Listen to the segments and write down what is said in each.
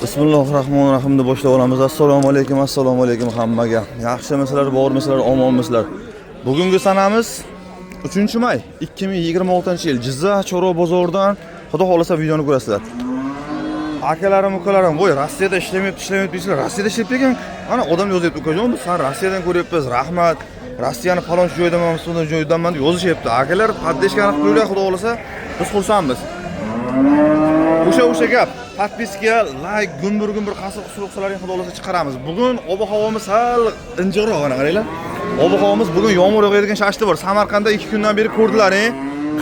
Bismillahir rohmanir rohim deb boshlab olamiz. Assalomu alaykum, assalomu alaykum hammaga. Yaxshimisizlar, bormisizlar, omonmisizlar? Bugungi sanamiz 3-may 2026-yil. Jizzax Chorva bozoridan Xudo xolasa videoni ko'rasizlar. Akalarim, ukalarim, voy, Rossiyada ishlamayapti, ishlamayapti deysizlar. Rossiyada ishlayapti ekan. Ana odam yozyapti, ukajon, biz san Rossiyadan ko'ryapmiz, rahmat. Rossiyani falonchi joyidanman, shunday joyidanman deb yozishyapti. Akalar, поддержка ni qilib qo'yinglar, Xudo xolasa, biz xursandmiz. O'sha gap. Подписка, layk, gumbur gumbur qasr quruqsalaring, Xudo xolasa, chiqaramiz. Bugun ob-havomiz sal injiqroq, mana qaranglar. Ob-havomiz bugun yomg'ir yog'adigan shashti bor. Samarqandda 2 kundan beri ko'rdilar,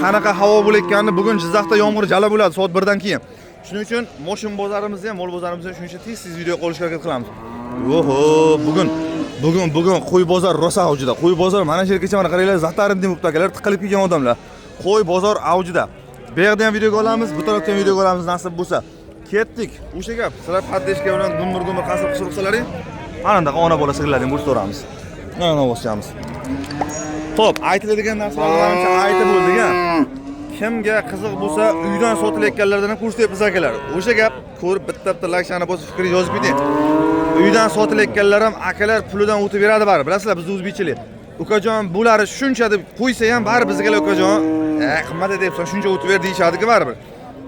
qanaqa havo bo'layotganini. Bugun Jizzaxda yomg'ir jala bo'ladi soat 1 dan keyin. Shuning uchun moshin bozorimizni ham, mol bozorimizni ham shuncha tez-tez video qilishga harakat qilamiz. Oho, bugun qo'y bozor rosa avjida. Qo'y bozor mana shu yergacha, mana qaranglar, zatarin deb akalar, tiqilib kelgan odamlar. Qo'y bozor avjida. Bu yoqda ham videoga olamiz, bu tarafda ham videoga olamiz, nasib bo'lsa. Ketdik. O'sha gap. Sizlar поддержка bilan gumbur gumbur qasr qusur qilsalaring, mana bunaqa ona bola sigirlarni ham ko'rsatamiz. Mana bosamiz. Xo'p, aytiladigan narsalarni manimcha aytib bo'ldik, ha. Kimga qiziq bo'lsa, uydan sotilayotganlardan ham ko'rsatyapmiz, akalar. O'sha gap, ko'rib bitta bitta layk bosib, fikr yozib keting. Uydan sotilayotganlar ham, akalar, pulidan o'tib beradi baribir. Bilasizlar, bizni o'zbekchilik. Ukajon, bulari shuncha deb qo'ysa ham baribir bizga ukajon, qimmat deyapsan, shuncha o'tib ber deyishadi-ku baribir.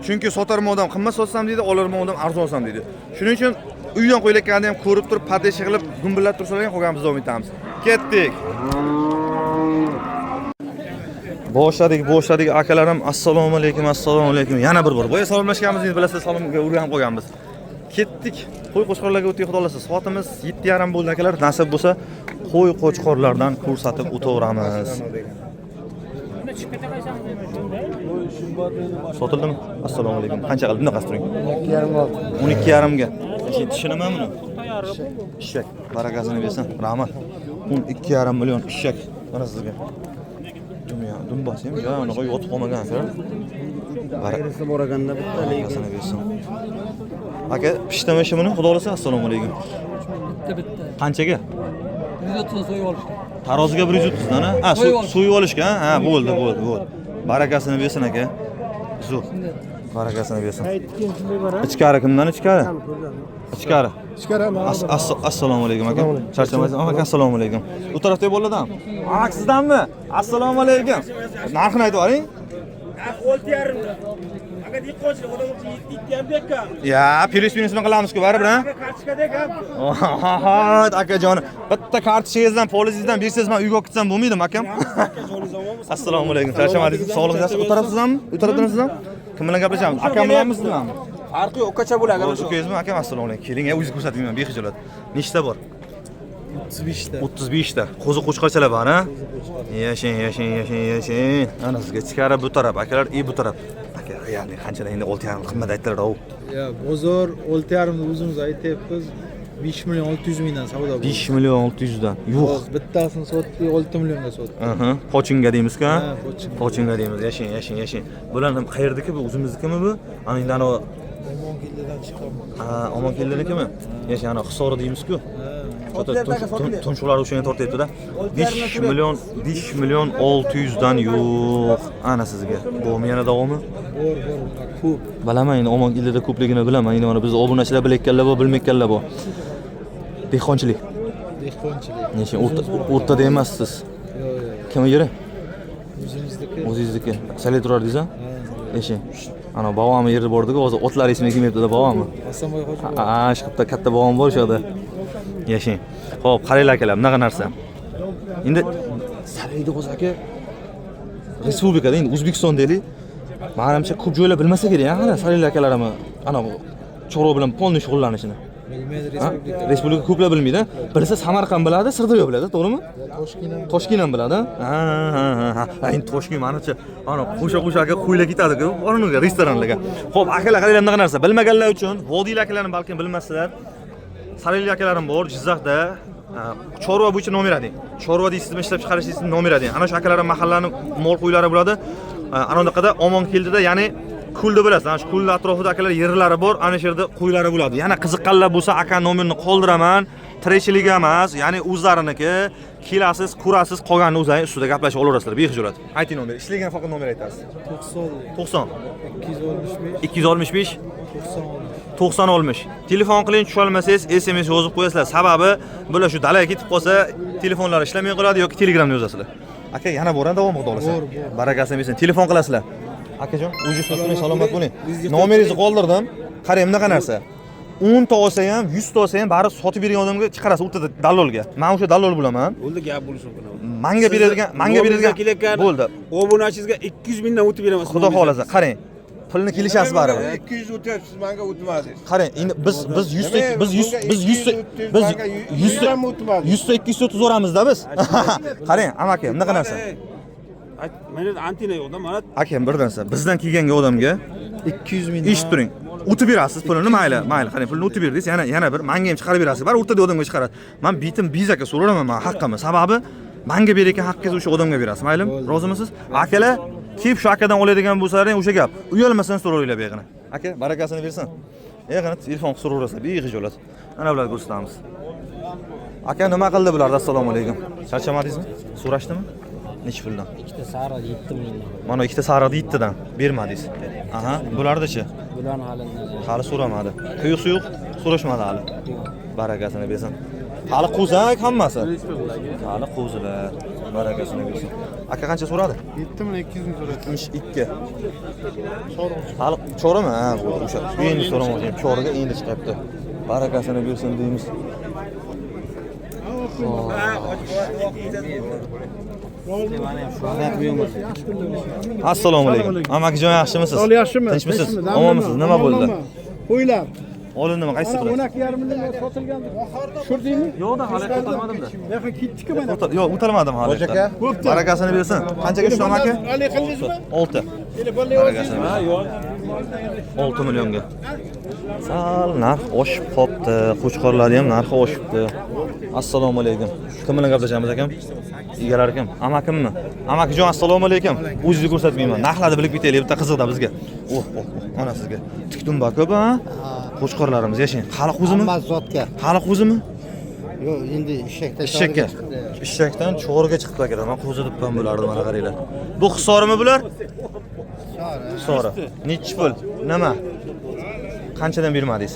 Chunki sotarman odam qimmat sotsam deydi, olarman odam arzon olsam deydi. Shuning uchun uydan qo'yilayotganini ham ko'rib turib, поддержка qilib, gumburlab tursalar ham, qolgan biz davom etamiz. Ketdik. Boshladik, boshladik, akalarim. Assalomu alaykum, assalomu alaykum. Yana bir bor. Boya salomlashganmiz, endi bilasizlar, salomga o'rganib qolganmiz. Ketdik. Qo'y qo'chqorlarga o'tdik, Xudo xolasa. Soatimiz 7:30 bo'ldi, akalar. Nasib bo'lsa, qo'y qo'chqorlardan ko'rsatib o'taveramiz. Sotildimi? Assalomu alaykum. Qancha qildi? Bunaqasi turing. 12,5 ga. Tishi nima buni? Eshak. Barakasini bersin. Rahmat. 12,5 million eshak. Mana sizga. Dunyo, dumbasi ham joy unaqa yotib qolmagan, aka. Ayrisi bor ekanda bitta lekin. Barakasini bersin. Aka, pishtimi ishi buni? Xudo xolasa, assalomu alaykum. Bitta bitta. Qanchaga? 130 so'yib olishgan. Taroziga 130 dan, ha? So'yib olishgan. So'yib olishgan, ha? Bo'ldi, bo'ldi, bo'ldi. Barakasini bersin, aka. Zo'r. Barakasini bersin. Ichkari kimdan ichkari? Ichkari. Ichkari. Assalomu alaykum, aka. Charchamaysiz, aka, assalomu alaykum. U tarafdagi bolalardan. Ha, sizdanmi? Assalomu alaykum. Narxini aytib yuboring. 6,5. Aka, dehqonchilik odam uchun 7,5 bekka. Ya, plyus minusini qilamiz-ku baribir, ha? Kartochkadek ham. Ha, akajon, bitta kartochkangizdan, polizingizdan bersangiz, men uyga olib ketsam bo'lmaydimi, akam? Assalomu alaykum. Charchamadingizmi? Sog'liq yaxshi. U taraf sizdanmi? U tarafdan sizdanmi? Kim bilan gaplashamiz? Akam bilanmi, siz bilanmi? Farqi yo'q, ukacha bo'ladi. Bo'ldi, ukangizmi, akam? Assalomu alaykum. Keling, o'zingiz ko'rsating, men bexijolat. Nechta bor? 35 ta. 35 ta. Qo'zi qo'chqorchalar bor, ha? Yashang, yashang, yashang, yashang. Ana sizga ichkari bu taraf, akalar, i bu taraf. Aka, ya'ni qanchadan endi 6,5 qimmat aytdilar, ov. Ya, bozor 6,5 deb o'zimiz aytyapmiz. 5 million 600 mingdan savdo bo'ldi. 5 million 600 dan. Yo'q. Hozir bittasini sotdik, 6 millionga sotdik. Aha, pochinga deymiz-ku, ha? Ha, pochinga. Pochinga deymiz. Yashang, yashang, yashang. Bular ham qayerdiki bu? O'zimizdikimi bu? Ana endi ana Omonkeldidan chiqqan. Ha, Omonkeldinikimi? Yashang, ana Hisori deymiz-ku. Tumshuqlar o'shanga tortyapti-da. 5 million, 5 million 600 dan yo'q. Ana sizga. Bormi yana davomi? Bor, bor, bular ko'p. Bilaman endi, Omonkeldida ko'pligini bilaman. Endi mana biz obunachilar bilayotganlar bor, bilmayotganlar bor. Dehqonchilik. Dehqonchilik. Necha o'rtada emassiz. Yo'q, yo'q. Kim yeri? O'zimizniki. O'zingizniki. Salay turardingiz, ha? Eshik. Ana bobomni yeri bordiku, hozir otlar esimga kelmayapti-da bobomni. Hasanboy hoji. Ha, shu yerda katta bobom bor o'sha yerda. Yashang. Xo'p, qaranglar, akalar, bunaqa narsa. Endi salaydi hozir, aka, respublikada, endi O'zbekiston deylik. Manimcha, ko'p joylar bilmasa kerak, ha, qara, salayli akalarim ana bu chorva bilan полный shug'ullanishini. Bilmaydi Ha? respublika. Respublika ko'plar bilmaydi. Bilsa, Samarqand biladi, Sirdaryo biladi, to'g'rimi? Toshkent ham. Toshkent ham biladi. Ha. Ha, endi Toshkent manimcha ana qo'sha qo'sha aka qo'ylar ketadi-ku, o'rniga restoranlarga. Xo'p, akalar, qaranglar, bunaqa narsa. Bilmaganlar uchun, vodiylar akalarim balkim bilmaslar. Sarayli akalarim bor Jizzaxda. Chorva bo'yicha nomer один. Chorva deysizmi, ishlab chiqarish deysizmi, nomer один. Ana shu akalarim mahallani mol qo'ylari bo'ladi. Ana unaqada Omonkeldida, ya'ni ko'lni bilasiz. Ana shu ko'lni atrofida, akalar, yerlari bor, ana shu yerda qo'ylari bo'ladi. Yana qiziqqanlar bo'lsa, aka nomerini qoldiraman. Tirikchilik emas, ya'ni o'zlariniki. Kelasiz, ko'rasiz, qolganini o'zlaring ustida gaplashib olaverasizlar, bexijolat. Ayting nomer, ishlagan faqat nomer aytasiz. 90 90 265 265 90. 90 60. Telefon qiling, tusholmasangiz SMS yozib qo'yasizlar. Sababi bular shu dalaga ketib qolsa, telefonlari ishlamay qoladi yoki Telegramda yozasizlar. Aka, yana bo'ran davom qilib olasiz. Barakasini bersin. Telefon qilasizlar. Akajon, o'zingiz turing, salomat bo'ling. Nomeringizni qoldirdim. Qarang, bunaqa narsa. 10 ta olsa ham, 100 ta olsa ham baribir sotib bergan odamga chiqarasiz o'rtada dallolga. Men o'sha dallol bo'laman. Bo'ldi, gap bo'lishi mumkin. Manga beradigan, manga beradigan kelayotgan bo'ldi. Obunachingizga 200 mingdan o'tib beraman. Xudo xolasa, qarang. Pulni kelishasiz baribir. 200 o'tyapsiz, menga o'tmadingiz. Qarang, endi biz 100 ta biz 100 biz 100 ta biz 100 ta 100 ta 230 so'ramizda biz. Qarang, amaki, bunaqa narsa. Meni antina yo'qda, mana Akam, bir narsa, bizdan kelganga odamga 200 ming. Eshitib turing. O'tib berasiz pulini, mayli, mayli, qarang, pulini o'tib berdingiz, yana bir manga ham chiqarib berasiz. Bari o'rtada odamga chiqarasiz. Men bitim bizaka so'rayman, men haqqimni. Sababi manga berayotgan haqqingizni o'sha odamga berasiz. Maylimi? Rozimisiz? Akalar, kelib shu akadan oladigan bo'lsalaring o'sha gap. Uyalmasdan so'ravringlar beg'ini. Aka, barakasini bersin. Beg'ini telefon qilib so'raverasizlar, bexijolat. Ana bularni ko'rsatamiz. Aka, nima qildi bular? Assalomu alaykum. Charchamadingizmi? So'rashdimi? Nechi puldan? Ikkita sariq 7 mingdan. Mana ikkita sariqni 7 dan bermadingiz. Aha, bulardichi? Bularni hali Hali so'ramadi. Quyuq suyuq so'rashmadi hali. Barakasini bersin. Hali qo'zak hammasi. Hali qo'zilar. Barakasini bersin. Aka qancha so'radi? 7 million 200 ming so'radi. 72. Hali chorimi? Ha, bo'ldi o'sha. Endi so'ramoqchi. Choriga endi chiqyapti. Barakasini bersin deymiz. Assalomu alaykum. Amakijon, yaxshimisiz? Sog'lik yaxshimi? Tinchmisiz? Tinchmi? Omonmisiz? Nima bo'ldi? Qo'ylar. Olindimi? Qaysi Mana qilasiz? 12,5 million sotilgan. Tushurdingmi? Yo'qda, hali o'talmadimda. Yo'q, ketdikku mana. Yo'q, o'talmadim hali. Aka. Bo'pti. Barakasini bersin. Qanchaga tushdi amaki? Hali qildingizmi? 6. Barakasini bersin. 6 millionga. Sal narx oshib qopti. Qo'chqorlarni ham narxi oshibdi. Assalomu alaykum. Kim bilan gaplashamiz akam? Egalari kim? Amakimmi? Amakijon, assalomu alaykum. O'zingizni ko'rsatmayman. Narxlarni bilib ketaylik, bitta qiziqda bizga. Oh, oh, oh, mana sizga. Tik dumba ko'p, ha? Qo'chqorlarimiz yashang. Hali qo'zimi? Hammasi zotga. Hali qo'zimi? Yo'q, endi eshakdan Eshakka. Eshakdan cho'riga chiqibdi akalar. Men qo'zi debman bularni, mana qaranglar. Bu hisorimi bular? Hisori. Nechi pul? Nima? Qanchadan bermadingiz?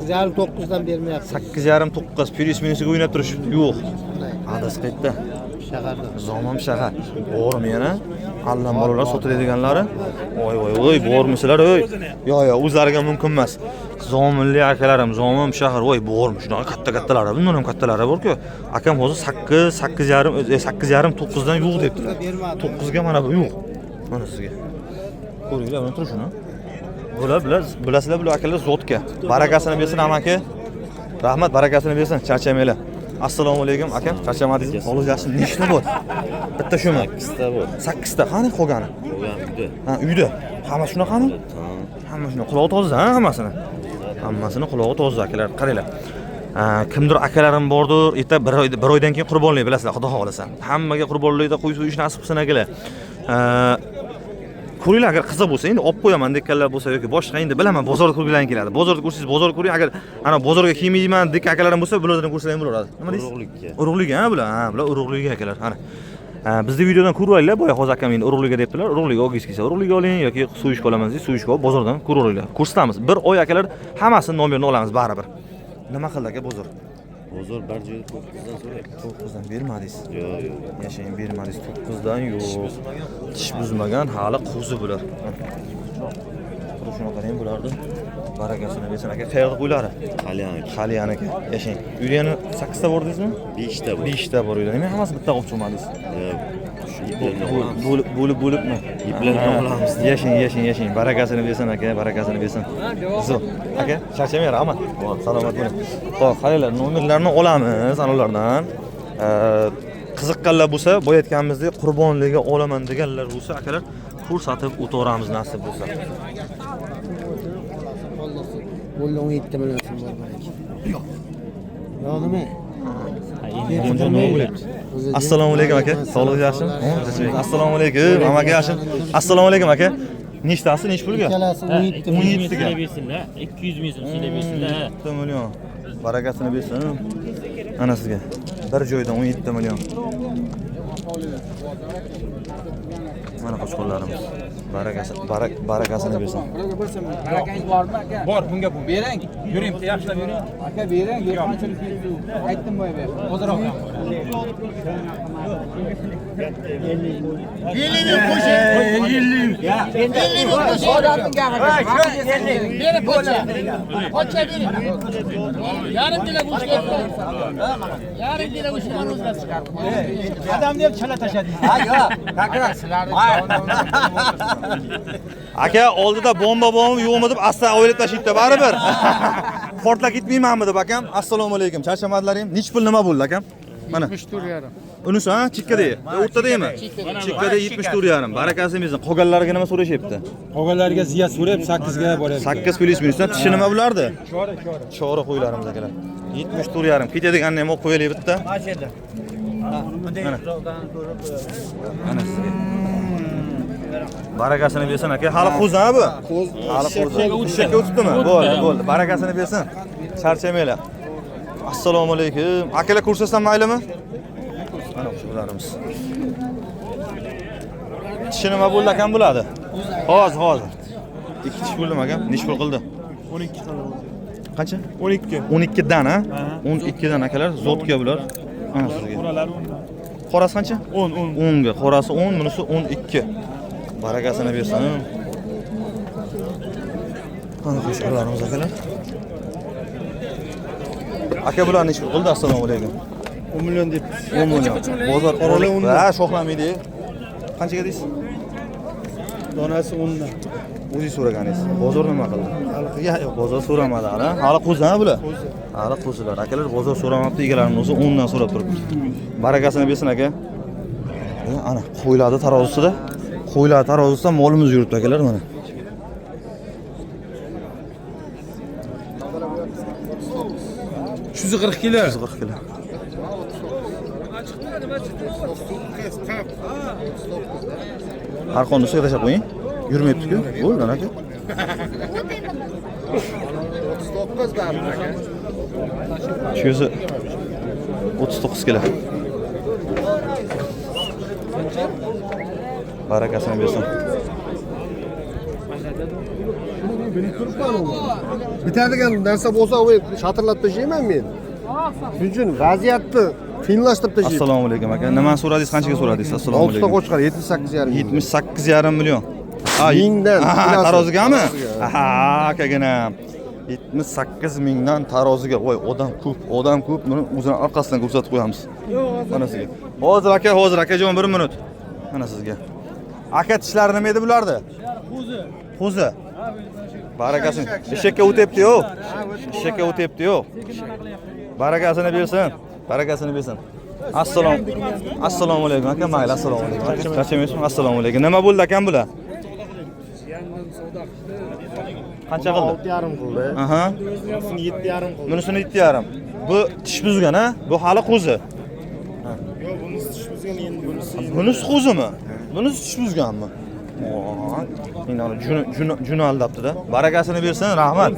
8,5 9dan bermayapti. 8,5 9 plyus minusiga o'ynab turishibdi. Yo'q. Adres qayerda? Shaharda. Zomon shahar. Bormi yana? Allam bolalar sotiladiganlari? Voy voy voy, bormisizlar ey? Yo'q, yo'q, o'zlariga mumkin emas. Zominli akalarim, Zomon shahar, voy bormi? Shunaqa katta-kattalari, bundan ham kattalari bor-ku. Akam hozir 8, 8,5, 8,5 9 dan yo'q debdilar. 9 ga mana bu yo'q. Mana sizga. Ko'ringlar, mana turishini. Bular bilasizlar, bular akalar zotga. Barakasini bersin amaki. Rahmat, barakasini bersin, charchamanglar. Assalomu alaykum akam, charchamadingizmi? Sog'lik yaxshimi? Nechta bor? Bitta shumi? 8 ta bor. 8 ta. Qani qolgani? Qolgani uyda. Ha, uyda. Hamma shunaqami? Hamma shunaqa. Qulog'i toza, ha, hammasini. Hammasini qulog'i toza akalar, qaranglar. Kimdir akalarim bordir, erta bir oydan keyin qurbonlik bilasizlar, Xudo xolasa. Hammaga qurbonlikda qo'y so'yish nasib qilsin akalar. Ko'ringlar, agar qiziq bo'lsa, endi olib qo'yaman deganlar bo'lsa yoki boshqa, endi bilaman bozorda ko'rgilaring keladi. Bozorda ko'rsangiz bozorda ko'ring, agar ana bozorga kelmayman degan akalarim bo'lsa, bulardan ko'rsalaring bo'laveradi. Nima deysiz? Urug'likka. Urug'lik, ha, bular, ha, bular urug'lik akalar, ana. Bizni videodan ko'rib olinglar, boya hozir akam endi urug'liga debdilar. Urug'liga olgingiz kelsa, urug'liga oling yoki so'yishga olaman desangiz, so'yishga olib bozordan ko'raveringlar. Ko'rsatamiz. Bir oy akalar hammasini nomerini olamiz baribir. Nima qildi aka bozor? Bozor bir joyda 9dan so'rayapti. 9dan bermadingiz. Yo'q, yo'q. Yashang, bermadingiz 9dan yo'q. Tish buzmagan, hali qo'zi bular. Shuni qarang bularni. Barakasini bersin aka. Qayerda qo'ylari? Halyaniki. Halyaniki. Yashang. Uyda yana 8 ta bor dedingizmi? 5 ta bor. 5 ta bor uyda. Nima hammasi bitta olib chiqmadingiz? Yo'q. Shu iplarni olamiz. Bo'lib bo'libmi? Iplarni olamiz. Yashang, yashang, yashang. Barakasini bersin aka, barakasini bersin. Zo'r. Aka, charchamang, rahmat. Salomat bo'ling. Xo'p, qaranglar, nomerlarni olamiz ana ulardan. Qiziqqanlar bo'lsa, boya aytganimizdek qurbonlikka olaman deganlar bo'lsa, akalar ko'rsatib o'taveramiz nasib bo'lsa. Bo'ldi 17 million so'm bor meniki. Yo'q. Yo'q nima? Nima bo'lyapti? Assalomu alaykum aka. Sog'liq yaxshimi? Assalomu alaykum, amaki yaxshimi? Assalomu alaykum aka. Nechtasi, nech pulga? Ikkalasi 17 million. 17 ga. Bersinlar, 200 ming so'm sizlar bersinlar. 17 million. Barakasini bersin. Ana sizga. Bir joydan 17 million. Mana qo'chqorlarimiz. Barakasi, barakasini bersin. Barakangiz bormi aka? Bor, bunga bu. Bering. Yuring, yaxshilab yuring. Aka bering, qanchalik ketdi? Aytdim boya bu. Hozir olaman. 50 ming qo'shing. 50 ming qo'shing. Odamning gapi. Bering pochcha. Pochcha bering. Yarim kilo go'sht berib. Yarim kilo go'sht mana o'zlari chiqardi. Odamni ham chala tashladingiz. Ha, yo'q. Takror sizlarni Aka, oldida bomba bormi, yo'qmi deb asta o'ylab tashlaydi baribir. Portlab ketmaymanmi deb akam. Assalomu alaykum. Charchamadilaring? Nech pul nima bo'ldi akam? Mana. 74,5. Unisi ha, chikkada. O'rtadaymi? Chikkada 74,5. Barakasi bersin. Qolganlariga nima so'rashyapti? Qolganlariga ziya so'rab 8 ga boryapti. 8 plyus minusdan tishi nima bo'lardi? Chora, chora. Chora qo'ylarimiz akalar. 74,5. Ketadiganini ham olib qo'yaylik bitta. Mana shu yerda. Mana. Mana sizga. Barakasini bersin aka. Hali qo'zi ha bu? Hali qo'zi. Eshakka o'tibdimi? Bo'ldi, bo'ldi. Barakasini bersin. Charchamanglar. Assalomu alaykum. Akalar ko'rsatsam maylimi? Mana shularimiz. Tishi nima bo'ldi akam bo'ladi? Hozir, hozir. 2 tish bo'ldimi akam? Nech pul qildi? 12 qildi. Qancha? 12. 12 dan ha? 12 dan akalar, zotka bular. Ana sizga. Qoralari 10 dan. Qorasi qancha? 10, 10. 10 ga, qorasi 10, bunisi 12. Barakasini bersin. Mana qo'shqorlarimiz akalar. Aka bular necha pul qildi? Assalomu alaykum. 10 million deb. 10 million. Bozor Qoralar 10 Ha, sho'xlamaydi. Qanchaga deysiz? Donasi 10 dan. O'zingiz so'raganingiz. Bozor nima qildi? Hali bozor so'ramadi hali. Hali qo'zi ha bular? Hali qo'zilar. Akalar bozor so'ramabdi, egalarini o'zi 10 dan so'rab turibdi. Barakasini bersin aka. Ana qo'ylarni tarozisida, qo'ylar tarozisida molimiz yuribdi akalar mana. Uch 140 kilo. 140 kilo. Arqonni ustiga tashlab qo'ying. Yurmayapti-ku. Bo'ldi aka. 39 baribir aka. Shusi 39 kilo. Barakasini bersin. Bitadigan narsa bo'lsa, shatirlatib tashlayman men. Shuning uchun vaziyatni qiyinlashtirib tashlayman. Assalomu alaykum aka. Nimani so'radingiz, qanchaga so'radingiz? Assalomu 6 ta alaykum. qo'chqor 78,5 million. 78,5 million. Ha, Mingdan, Ha, tarozigami? Taroziga. Ha, akaginam. 78 mingdan taroziga. Voy, odam ko'p, odam ko'p. Buni o'zini orqasidan ko'rsatib qo'yamiz. Mana sizga. Hozir aka, hozir akajon 1 minut. Mana sizga. Aka tishlari nima edi bulardi? Qo'zi. Qo'zi. Barakasini. Eshakka o'tyapti-yu. Eshakka o'tyapti-yu. Barakasini bersin. Barakasini bersin. Assalomu alaykum aka, mayli, assalomu alaykum. Charchamaysizmi? Assalomu alaykum. Nima bo'ldi akam bular? Qancha qildi? 6,5 qildi. Aha. Bunisini 7,5 qildi. Bunisini 7,5. Bu tish buzgan, ha? Bu hali qo'zi. Yo'q, bunisi tish buzgan endi bunisi. Bunisi qo'zimi? Bunisi tish buzganmi? Endi ana juni aldabdi-da. Barakasini bersin, rahmat.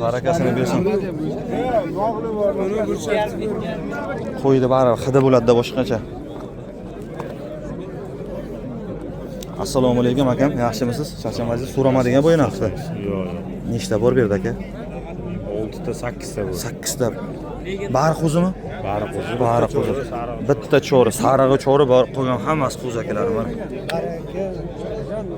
Barakasini bersin. Qo'yda baribir hidi bo'ladi-da boshqacha. Assalomu alaykum akam, yaxshimisiz? Charchamadingiz? So'ramading a bu narxni? Yo'q, yo'q. Nechta bor bu yerda aka? 6 ta 8 ta bor. 8 ta. Bari qo'zimi? Bari qo'zi. Bari qo'zi. Bitta cho'ri, sarig'i cho'ri bor, qolgan hammasi qo'zi akalar mana.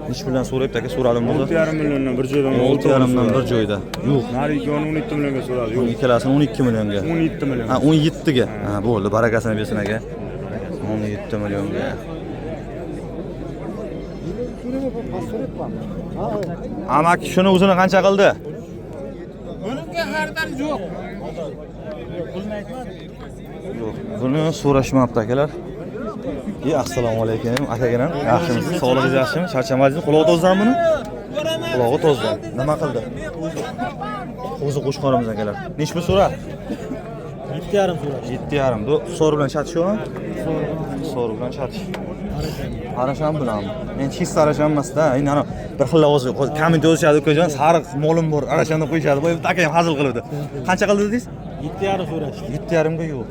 Necha puldan so'rayapti aka, so'radim o'zi. 6,5 milliondan bir joydan 6,5 dan bir joyda. Yo'q. Nari ikkovini 17 millionga so'radi. Yo'q. Ikkalasini 12 millionga. 17 million. Ha, 17 ga. Ha, bo'ldi, barakasini bersin aka. 17 millionga. Amaki shuni o'zini qancha qildi? Bunga xaridor yo'q. Yo'q, buni so'rashmabdi akalar. Assalomu alaykum akaginam. Yaxshimisiz? Sog'lig'ingiz yaxshimi? Charchamadingizmi? Qulog'i to'zdanmi buni? Qulog'i to'zdan. Nima qildi? Qo'zi qo'chqorimiz akalar. Nech pul so'radi? 7,5 so'radi. 7,5. Bu so'ri bilan chatishmi? So'ri bilan chatish. Arasham bilan. Men chist arasham emas-da. Endi ana bir xil ovoz komment yozishadi ukajon, sariq molim bor, arasham deb qo'yishadi. Boya bitta akam hazil qildi. Qancha qildi dedingiz? 7,5 so'rashdi. 7,5 ga yo'q.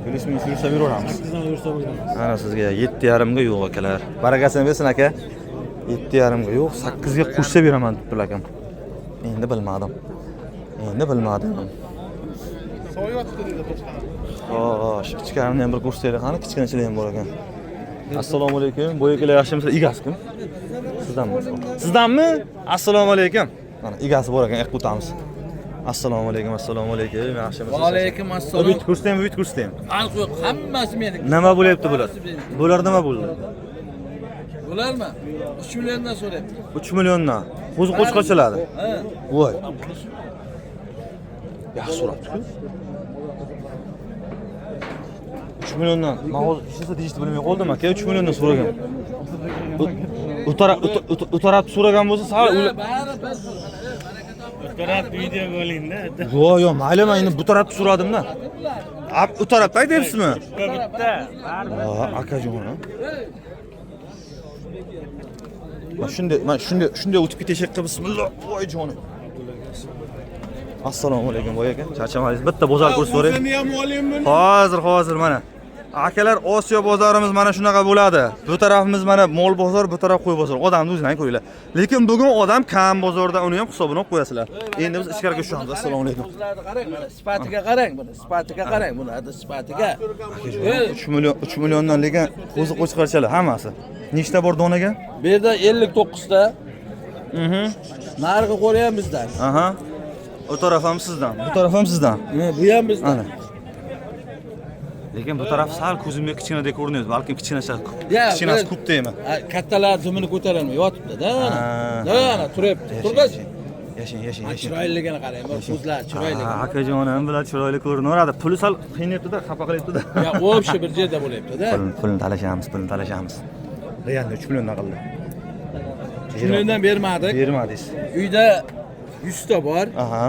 Plyus minus yursa beraveramiz. Ana sizga 7,5 ga yo'q akalar. Barakasini bersin aka. 7,5 ga yo'q, 8 ga qo'shsa beraman debdilar akam. Endi bilmadim. Endi bilmadim. Xo'sh, ichkarini ham bir ko'rsataylik qani, kichkinachilar ham bor ekan. Assalomu alaykum. Bu akalar yaxshimisizlar? Egasi kim? Sizdanmi? Sizdanmi? Assalomu alaykum. Mana egasi bor ekan, yoqqa o'tamiz. Assalomu alaykum, assalomu alaykum. Yaxshimisiz? Va alaykum assalom. Bu bitta ko'rsataymi, bu bitta ko'rsataymi? Farq yo'q, hammasi meniki. Nima bo'lyapti bular? Bular nima bo'ldi? Bularmi? 3 milliondan so'rayapti. 3 milliondan. Qo'zi qo'chqorchalari. Ha. Voy. Yaxshi so'rabdi-ku. 3 milliondan. Men hozir hech narsa deyishni bilmay qoldim aka. 3 milliondan so'ragan. U taraf so'ragan bo'lsa sal Yo'q, yo'q, mayli, men endi bu tarafni so'radimda. U tarafda aytyapsizmi? Bitta. Akajon. Mana shunday, mana shunday, shunday o'tib ketishga bismillah. Voy jonim. Assalomu alaykum boy aka. Charchamadingiz. Bitta bozor ko'rsatib so'rang. Hozir, hozir mana. Akalar, Osiyo bozorimiz mana shunaqa bo'ladi. Bu tarafimiz mana mol bozor, bu taraf qo'y bozor. Odamni o'zinglar ko'ringlar. Lekin bugun odam kam bozorda, uni ham hisobini olib qo'yasizlar. Endi biz ichkariga tushamiz. Assalomu alaykum. Qo'zilarni qarang, mana sifatiga qarang buni, sifatiga qarang buni, hadi sifatiga. 3 million, 3 milliondan lekin qo'zi qo'chqorchalar hammasi. Nechta bor donaga? Bu yerda 59 ta. Narxi qo'ri ham bizdan. Aha. O taraf ham sizdan, bu taraf ham sizdan. Bu ham bizdan. Ana. Lekin bu taraf sal ko'zimga kichkinadek ko'rinyapti. Balkim kichkinasi, kichkinasi ko'p deyman. Kattalar dumini ko'tarolmay yotibdi-da mana. Mana turibdi. Turg'az. Yashang, yashang, yashang. Chiroyliligini qarang, mana ko'zlar chiroyli. Akajonim bilan chiroyli ko'rinaveradi. Puli sal qiynayapti-da, xafa qilyapti-da. Ya, общий bir yerda bo'lyapti-da. Pulni talashamiz, pulni talashamiz. Realni 3 milliondan qildi. 3 milliondan bermadik. Bermadingiz. Uyda 100 ta bor. Aha.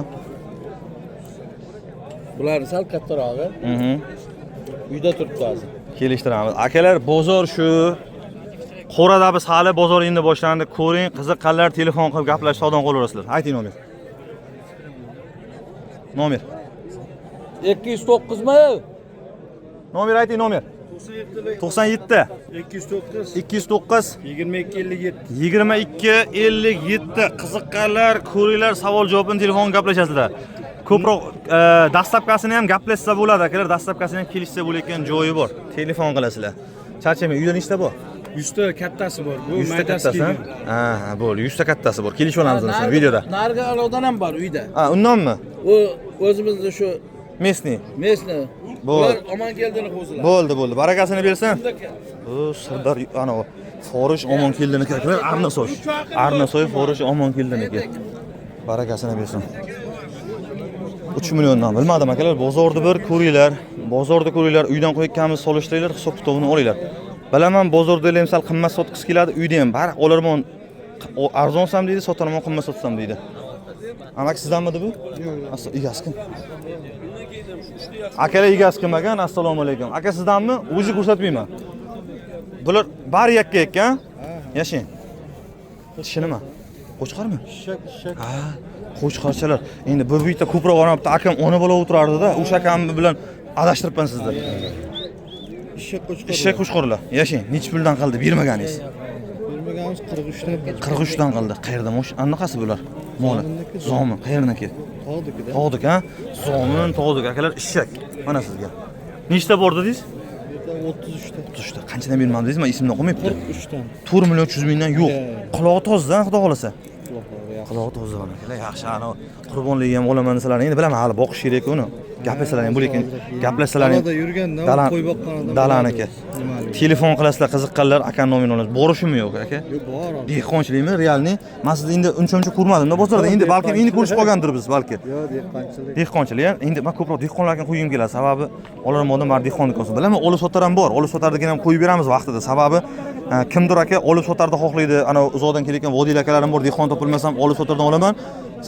Bular sal kattarog'i. Uyda turibdi hozir. Kelishtiramiz. Akalar, bozor shu. Qo'rada biz hali bozor endi boshlandi. Ko'ring, qiziqqanlar telefon qilib gaplashib savdoni qolaverasizlar. Ayting nomer. Nomer. 209 mi? Nomer ayting, nomer. 97 209 209 22 57. 22 57. Qiziqqanlar ko'ringlar, savol javobini telefon gaplashasizlar. Ko'proq dastlabkasini ham gaplashsa bo'ladi akalar, dastlabkasini ham kelishsa bo'layotgan joyi bor. Telefon qilasizlar. Charchamang, uyda nechta bor? 100 ta kattasi bor. Bu 100 ta maydasi kattasi. Ha, ha, bo'ldi. 100 ta kattasi bor. Kelishib olamiz uni videoda. Narigi alodan ham bor uyda. Ha, undanmi? U o'zimizni shu Mesni. Mesni. Bo'ldi. Ular Omonkeldini qo'zilar. Bo'ldi, bo'ldi. Barakasini bersin. Bu Sardor ana Forish Omonkeldiniki akalar, Arnasoy. Arnasoy Forish Omonkeldiniki. Barakasini bersin. 3 milliondan bilmadim akalar, bozorda bir ko'ringlar. Bozorda ko'ringlar, uydan qo'yganmiz solishtiringlar, hisob kitobini olinglar. Bilaman bozorda ham sal qimmat sotgisi keladi, uyda ham bari olarman arzonsam deydi, sotarman qimmat sotsam deydi. Amaki sizdanmidi bu? Yo'q. Egasi kim? Akalar egasi kim ekan? Assalomu alaykum. Aka sizdanmi? O'zi ko'rsatmayman. Bular bari yakka ekan. Yashang. Tishi nima? Qo'chqormi? Ishak, ishak. Ha, qo'chqorchalar. Endi bir bitta ko'proq o'rnabdi. Akam ona bola o'tirardi-da, o'sha akam bilan adashtiribman sizni. Ishak qo'chqor. Ishak qo'chqorlar. Yashang. Necha puldan qildi bermaganingiz? Bermaganimiz 43 dan. 43 dan qildi. Qayerda mosh? Anaqasi bular? Moli. Zomin qayerniki? Tog'diki-da. Tog'dik, ha? Zomin tog'dik akalar, ishak. Mana sizga. Nechta bor dedingiz? 33 ta. 33 ta. Qanchadan bermadingiz? Men esimdan qolmayapti. 43 dan. 4 million 300 mingdan yo'q. Qulog'i toza, xudo xolasa. Quloqlari Qulog'i toza akalar, yaxshi. Ana qurbonligi ham olaman desalar, endi bilaman hali boqish kerak uni. Gaplashsalar ham bo'lar ekan. Gaplashsalar ham Dalada yurganda qo'y boqqan odam dalaniki. Telefon qilasizlar, qiziqqanlar aka nomerini olasiz. Borishimi yo'q aka? Yo'q, bor. Dehqonchilikmi, realni? Men sizni endi uncha-muncha ko'rmadim-da bozorda. Endi balkim endi ko'rishib qolgandir biz balki. Yo'q, dehqonchilik. Dehqonchilik ham endi men ko'proq dehqonlarga qo'ygim keladi. Sababi olarman bar dehqonniki bo'lsin. Bilaman, olib sotar ham bor. Olib sotardigini ham qo'yib beramiz vaqtida. Sababi kimdir aka olib sotarda xohlaydi. Ana uzoqdan kelayotgan vodiylar akalarim bor, dehqon topilmasam olib sotardan olaman.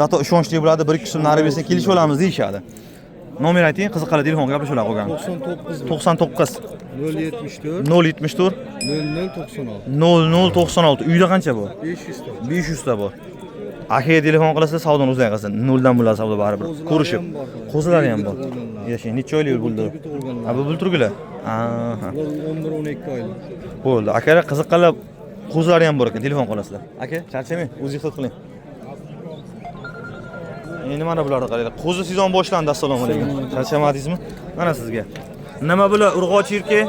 Zato ishonchli bo'ladi, 1-2 so'm nari bersin kelishib olamiz deyishadi. Nomer ayting, qiziqqanlar telefon gaplashib oladi qolgan. 99 99 074 074 0096. 0096. Uyda qancha bor? 500 ta. 500 ta bor. Akaga telefon qilasizlar, savdoni o'zlari qilsin. Noldan bo'ladi savdo baribir. Ko'rishib. Qo'zilari ham bor. Yashang, necha oylik bo'ldi? Ha, bu bulturgilar. Aha. 11-12 oylik. Bo'ldi. Akalar qiziqqanlar qo'zilari ham bor ekan, telefon qilasizlar. Aka, charchamang, o'zingiz ehtiyot qiling. Endi mana bularni qaranglar. Qo'zi sezon boshlandi. Assalomu alaykum. Charchamadingizmi? Mana sizga. Nima bular? Urg'ochi erkak?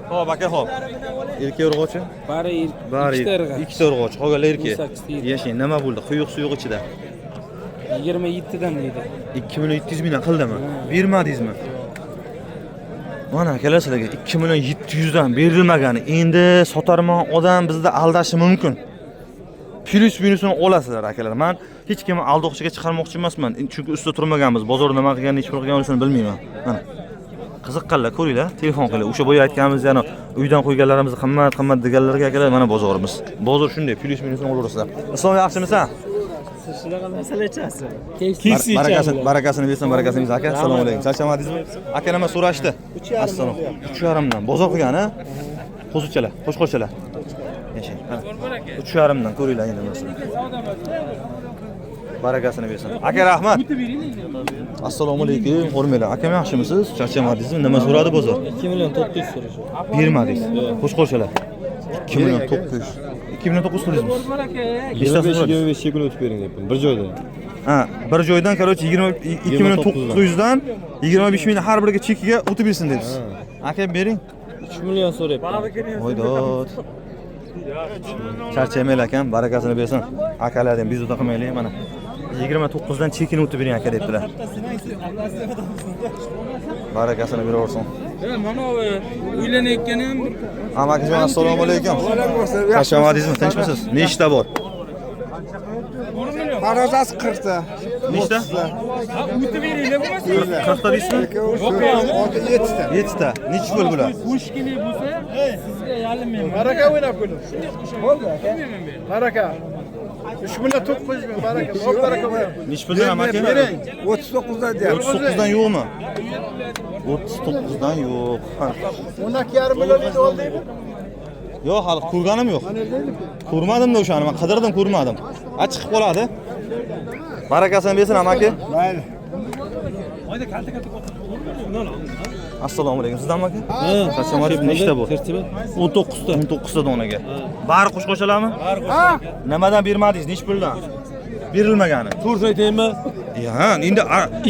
Xo'p, aka, xo'p. Erkak urg'ochi? Bari Bari ikkita irg'och. Ikkita urg'ochi, qolganlar erkak. 18 Yashang, nima bo'ldi? Quyuq suyuq ichida. 27 dan deydi. 2 million 700 mingdan qildimi? Bermadingizmi? Mana akalar sizlarga 2 million 700 dan berilmagani. Endi sotarman odam bizni aldashi mumkin. Plyus minusini olasizlar akalar. Men hech kimni aldoqchiga chiqarmoqchi emasman. Chunki ustida turmaganmiz. Bozor nima qilganini, hech bir qilganini bilmayman. Mana. Qiziqqanlar ko'ringlar, telefon qilinglar. O'sha boya aytganimiz, yana uydan qo'yganlarimiz qimmat qimmat deganlarga akalar mana bozorimiz. Bozor shunday, plyus minusini olaverasizlar. Islom yaxshimisan? Shunaqa masalachasi. Barakasini, barakasini bersin, barakasini bersin aka. Assalomu alaykum. Charchamadingizmi? Aka nima so'rashdi? Assalom. 3.5 dan bozor qilgan, ha? Qo'zichalar, qo'chqorchalar. Yashang. 3.5 dan ko'ringlar endi masalan. Barakasini bersin. Aka rahmat. Assalomu alaykum. Hurmatli akam, yaxshimisiz? Charchamadingizmi? Nima so'radi bozor? 2 million 900 so'rashdi. Bermadingiz. Qo'chqorchalar. 2 million 900. 2 million 900 so'raysizmi? Nechtasi so'radingiz? 25 kun o'tib bering deyapman. Bir joyda. Ha, bir joydan короче 22 million 900 dan 25 ming har biriga chekiga o'tib bersin deyapsiz. Aka bering. 3 million so'rayapti. Voy dod. Charchamaylar akam, barakasini bersin. Akalar ham bezovta qilmaylik mana. 29 dan chekini o'tib bering aka debdilar. Barakasini beraversin. Mana uylanayotgan ham Amakijon assalomu alaykum. Charchamadingizmi? Tinchmisiz? Nechta bor? Farozasi 40 ta. Nechta? o'tib beringlar bo'lmasa. 40 ta deysizmi? 7 ta. 7 ta. Nechi pul bular? 3 kilo bo'lsa, sizga yalinmayman. Baraka o'ynab ko'ring. Bo'ldi aka. Baraka. 3 million 900 ming baraka. Bor baraka o'ynab. Nechi puldan amaki? 39 dan deyapti. 39 dan yo'qmi? 39 dan yo'q. Ha. 12,5 million edi oldingmi? Yo'q, hali ko'rganim yo'q. Ko'rmadim-da o'shani, men qidirdim, ko'rmadim. A chiqib qoladi. Barakasini bersin amaki. Mayli. Assalomu alaykum. Sizdan aka? Charchamadingiz? Nechta bu? 19 ta. 19 ta donaga. Bari qo'shqochalarmi? Ha. Nimadan bermadingiz? Nechi puldan? Berilmagani. To'g'risini aytaymi? Ha, endi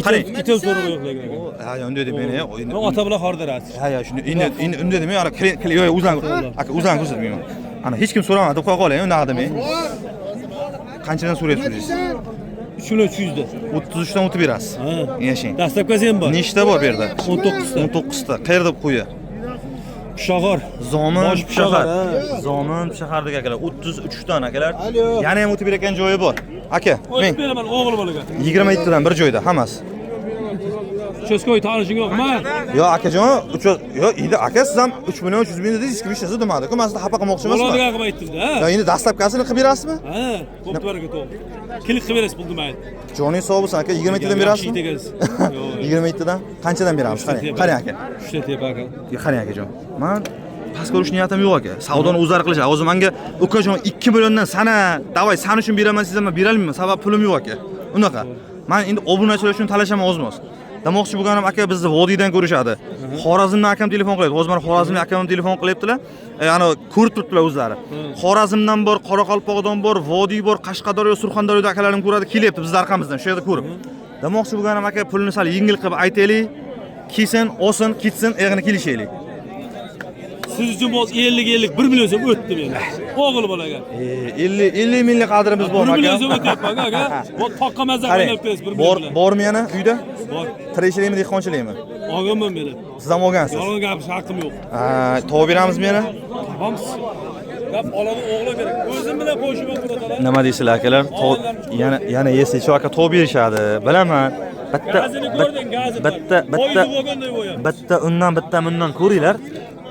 qarang. Ikkita so'rab yo'q lekin aka. Ha, unday demang, endi. Ota bilan xordirasiz. Ha, ya, shuni endi endi unday demang, ana yo'q, o'zlang. Aka, o'zlang ko'rsatmayman. Ana hech kim so'ramadi, qo'ya qoling, unaqa demang. Qanchadan so'rayapsiz? 3 million 300 da. 33 dan o'tib berasiz. Yashang. Dastlabkisi ham bor. Nechta bor bu yerda? 19 ta. 19 ta. Qayerda qo'yi? Pishog'or. Zomin Bosh Pishag'ar. Pishag'ar, Zomin Pishag'ardagi akalar 33 dan akalar. Yana ham o'tib berayotgan joyi bor. Aka, men O'tib beraman o'g'il bolaga. 27 dan bir joyda hammasi. Cho'skoy tanishing yo'qmi? Yo akajon, yo endi aka siz ham 3 million 300 ming dedingiz, hech kim hech narsa demadi-ku. Men sizni xafa qilmoqchi emasman. Bo'ladigan qilib aytdim-da. Yo endi dastlabkasini qilib berasizmi? Ha, ko'p baraka to'g'ri. Klik qilib berasiz pulni mayli. Joningiz sog' bo'lsin aka, 27 dan berasizmi? 27 dan qanchadan beramiz? Qarang, qarang aka. 3 ta tepa aka. Qarang akajon. Men pastga urish niyatim yo'q aka. Savdoni o'zlari qilishadi. Hozir menga ukajon 2 milliondan sana, davay san uchun beraman sizdan men bera olmayman. Sabab pulim yo'q aka. Unaqa. Men endi obunachilar uchun talashaman ozmoz. Demoqchi bo'lganim aka bizni vodiydan ko'rishadi. Xorazmdan akam telefon qilyapti. Hozir mana Xorazmlik akam ham telefon qilyaptilar. Ya'ni ko'rib turibdilar o'zlari. Xorazmdan bor, Qoraqalpog'dan bor, vodiy bor, Qashqadaryo, Surxondaryoda akalarim ko'radi, kelyapti bizning arqamizdan shu yerda ko'rib. Demoqchi bo'lganim aka pulni sal yengil qilib aytaylik. Kelsin, olsin, ketsin, oyog'ini kelishaylik. Siz uchun boz 50 1 million so'm o'tdi meni. O'g'il bolaga. 50 minglik qadrimiz bor 1 aka. million so'm o'tyapman aka. Bu toqqa mazza qilib berasiz 1 million. Bormi yana uyda? Bor. Tirikchilikmi, dehqonchilikmi? Olganman meni. Siz ham olgansiz. Yolg'on gapirish haqqim yo'q. Ha, tovuq beramizmi yana? Topamiz. Gap oladi o'g'lim kerak. O'zim bilan qo'shib o'tiradilar. Nima deysizlar akalar? Yana yana yesa shu aka tovuq berishadi. Bilaman. Bitta bitta bitta bitta undan bitta bundan ko'ringlar.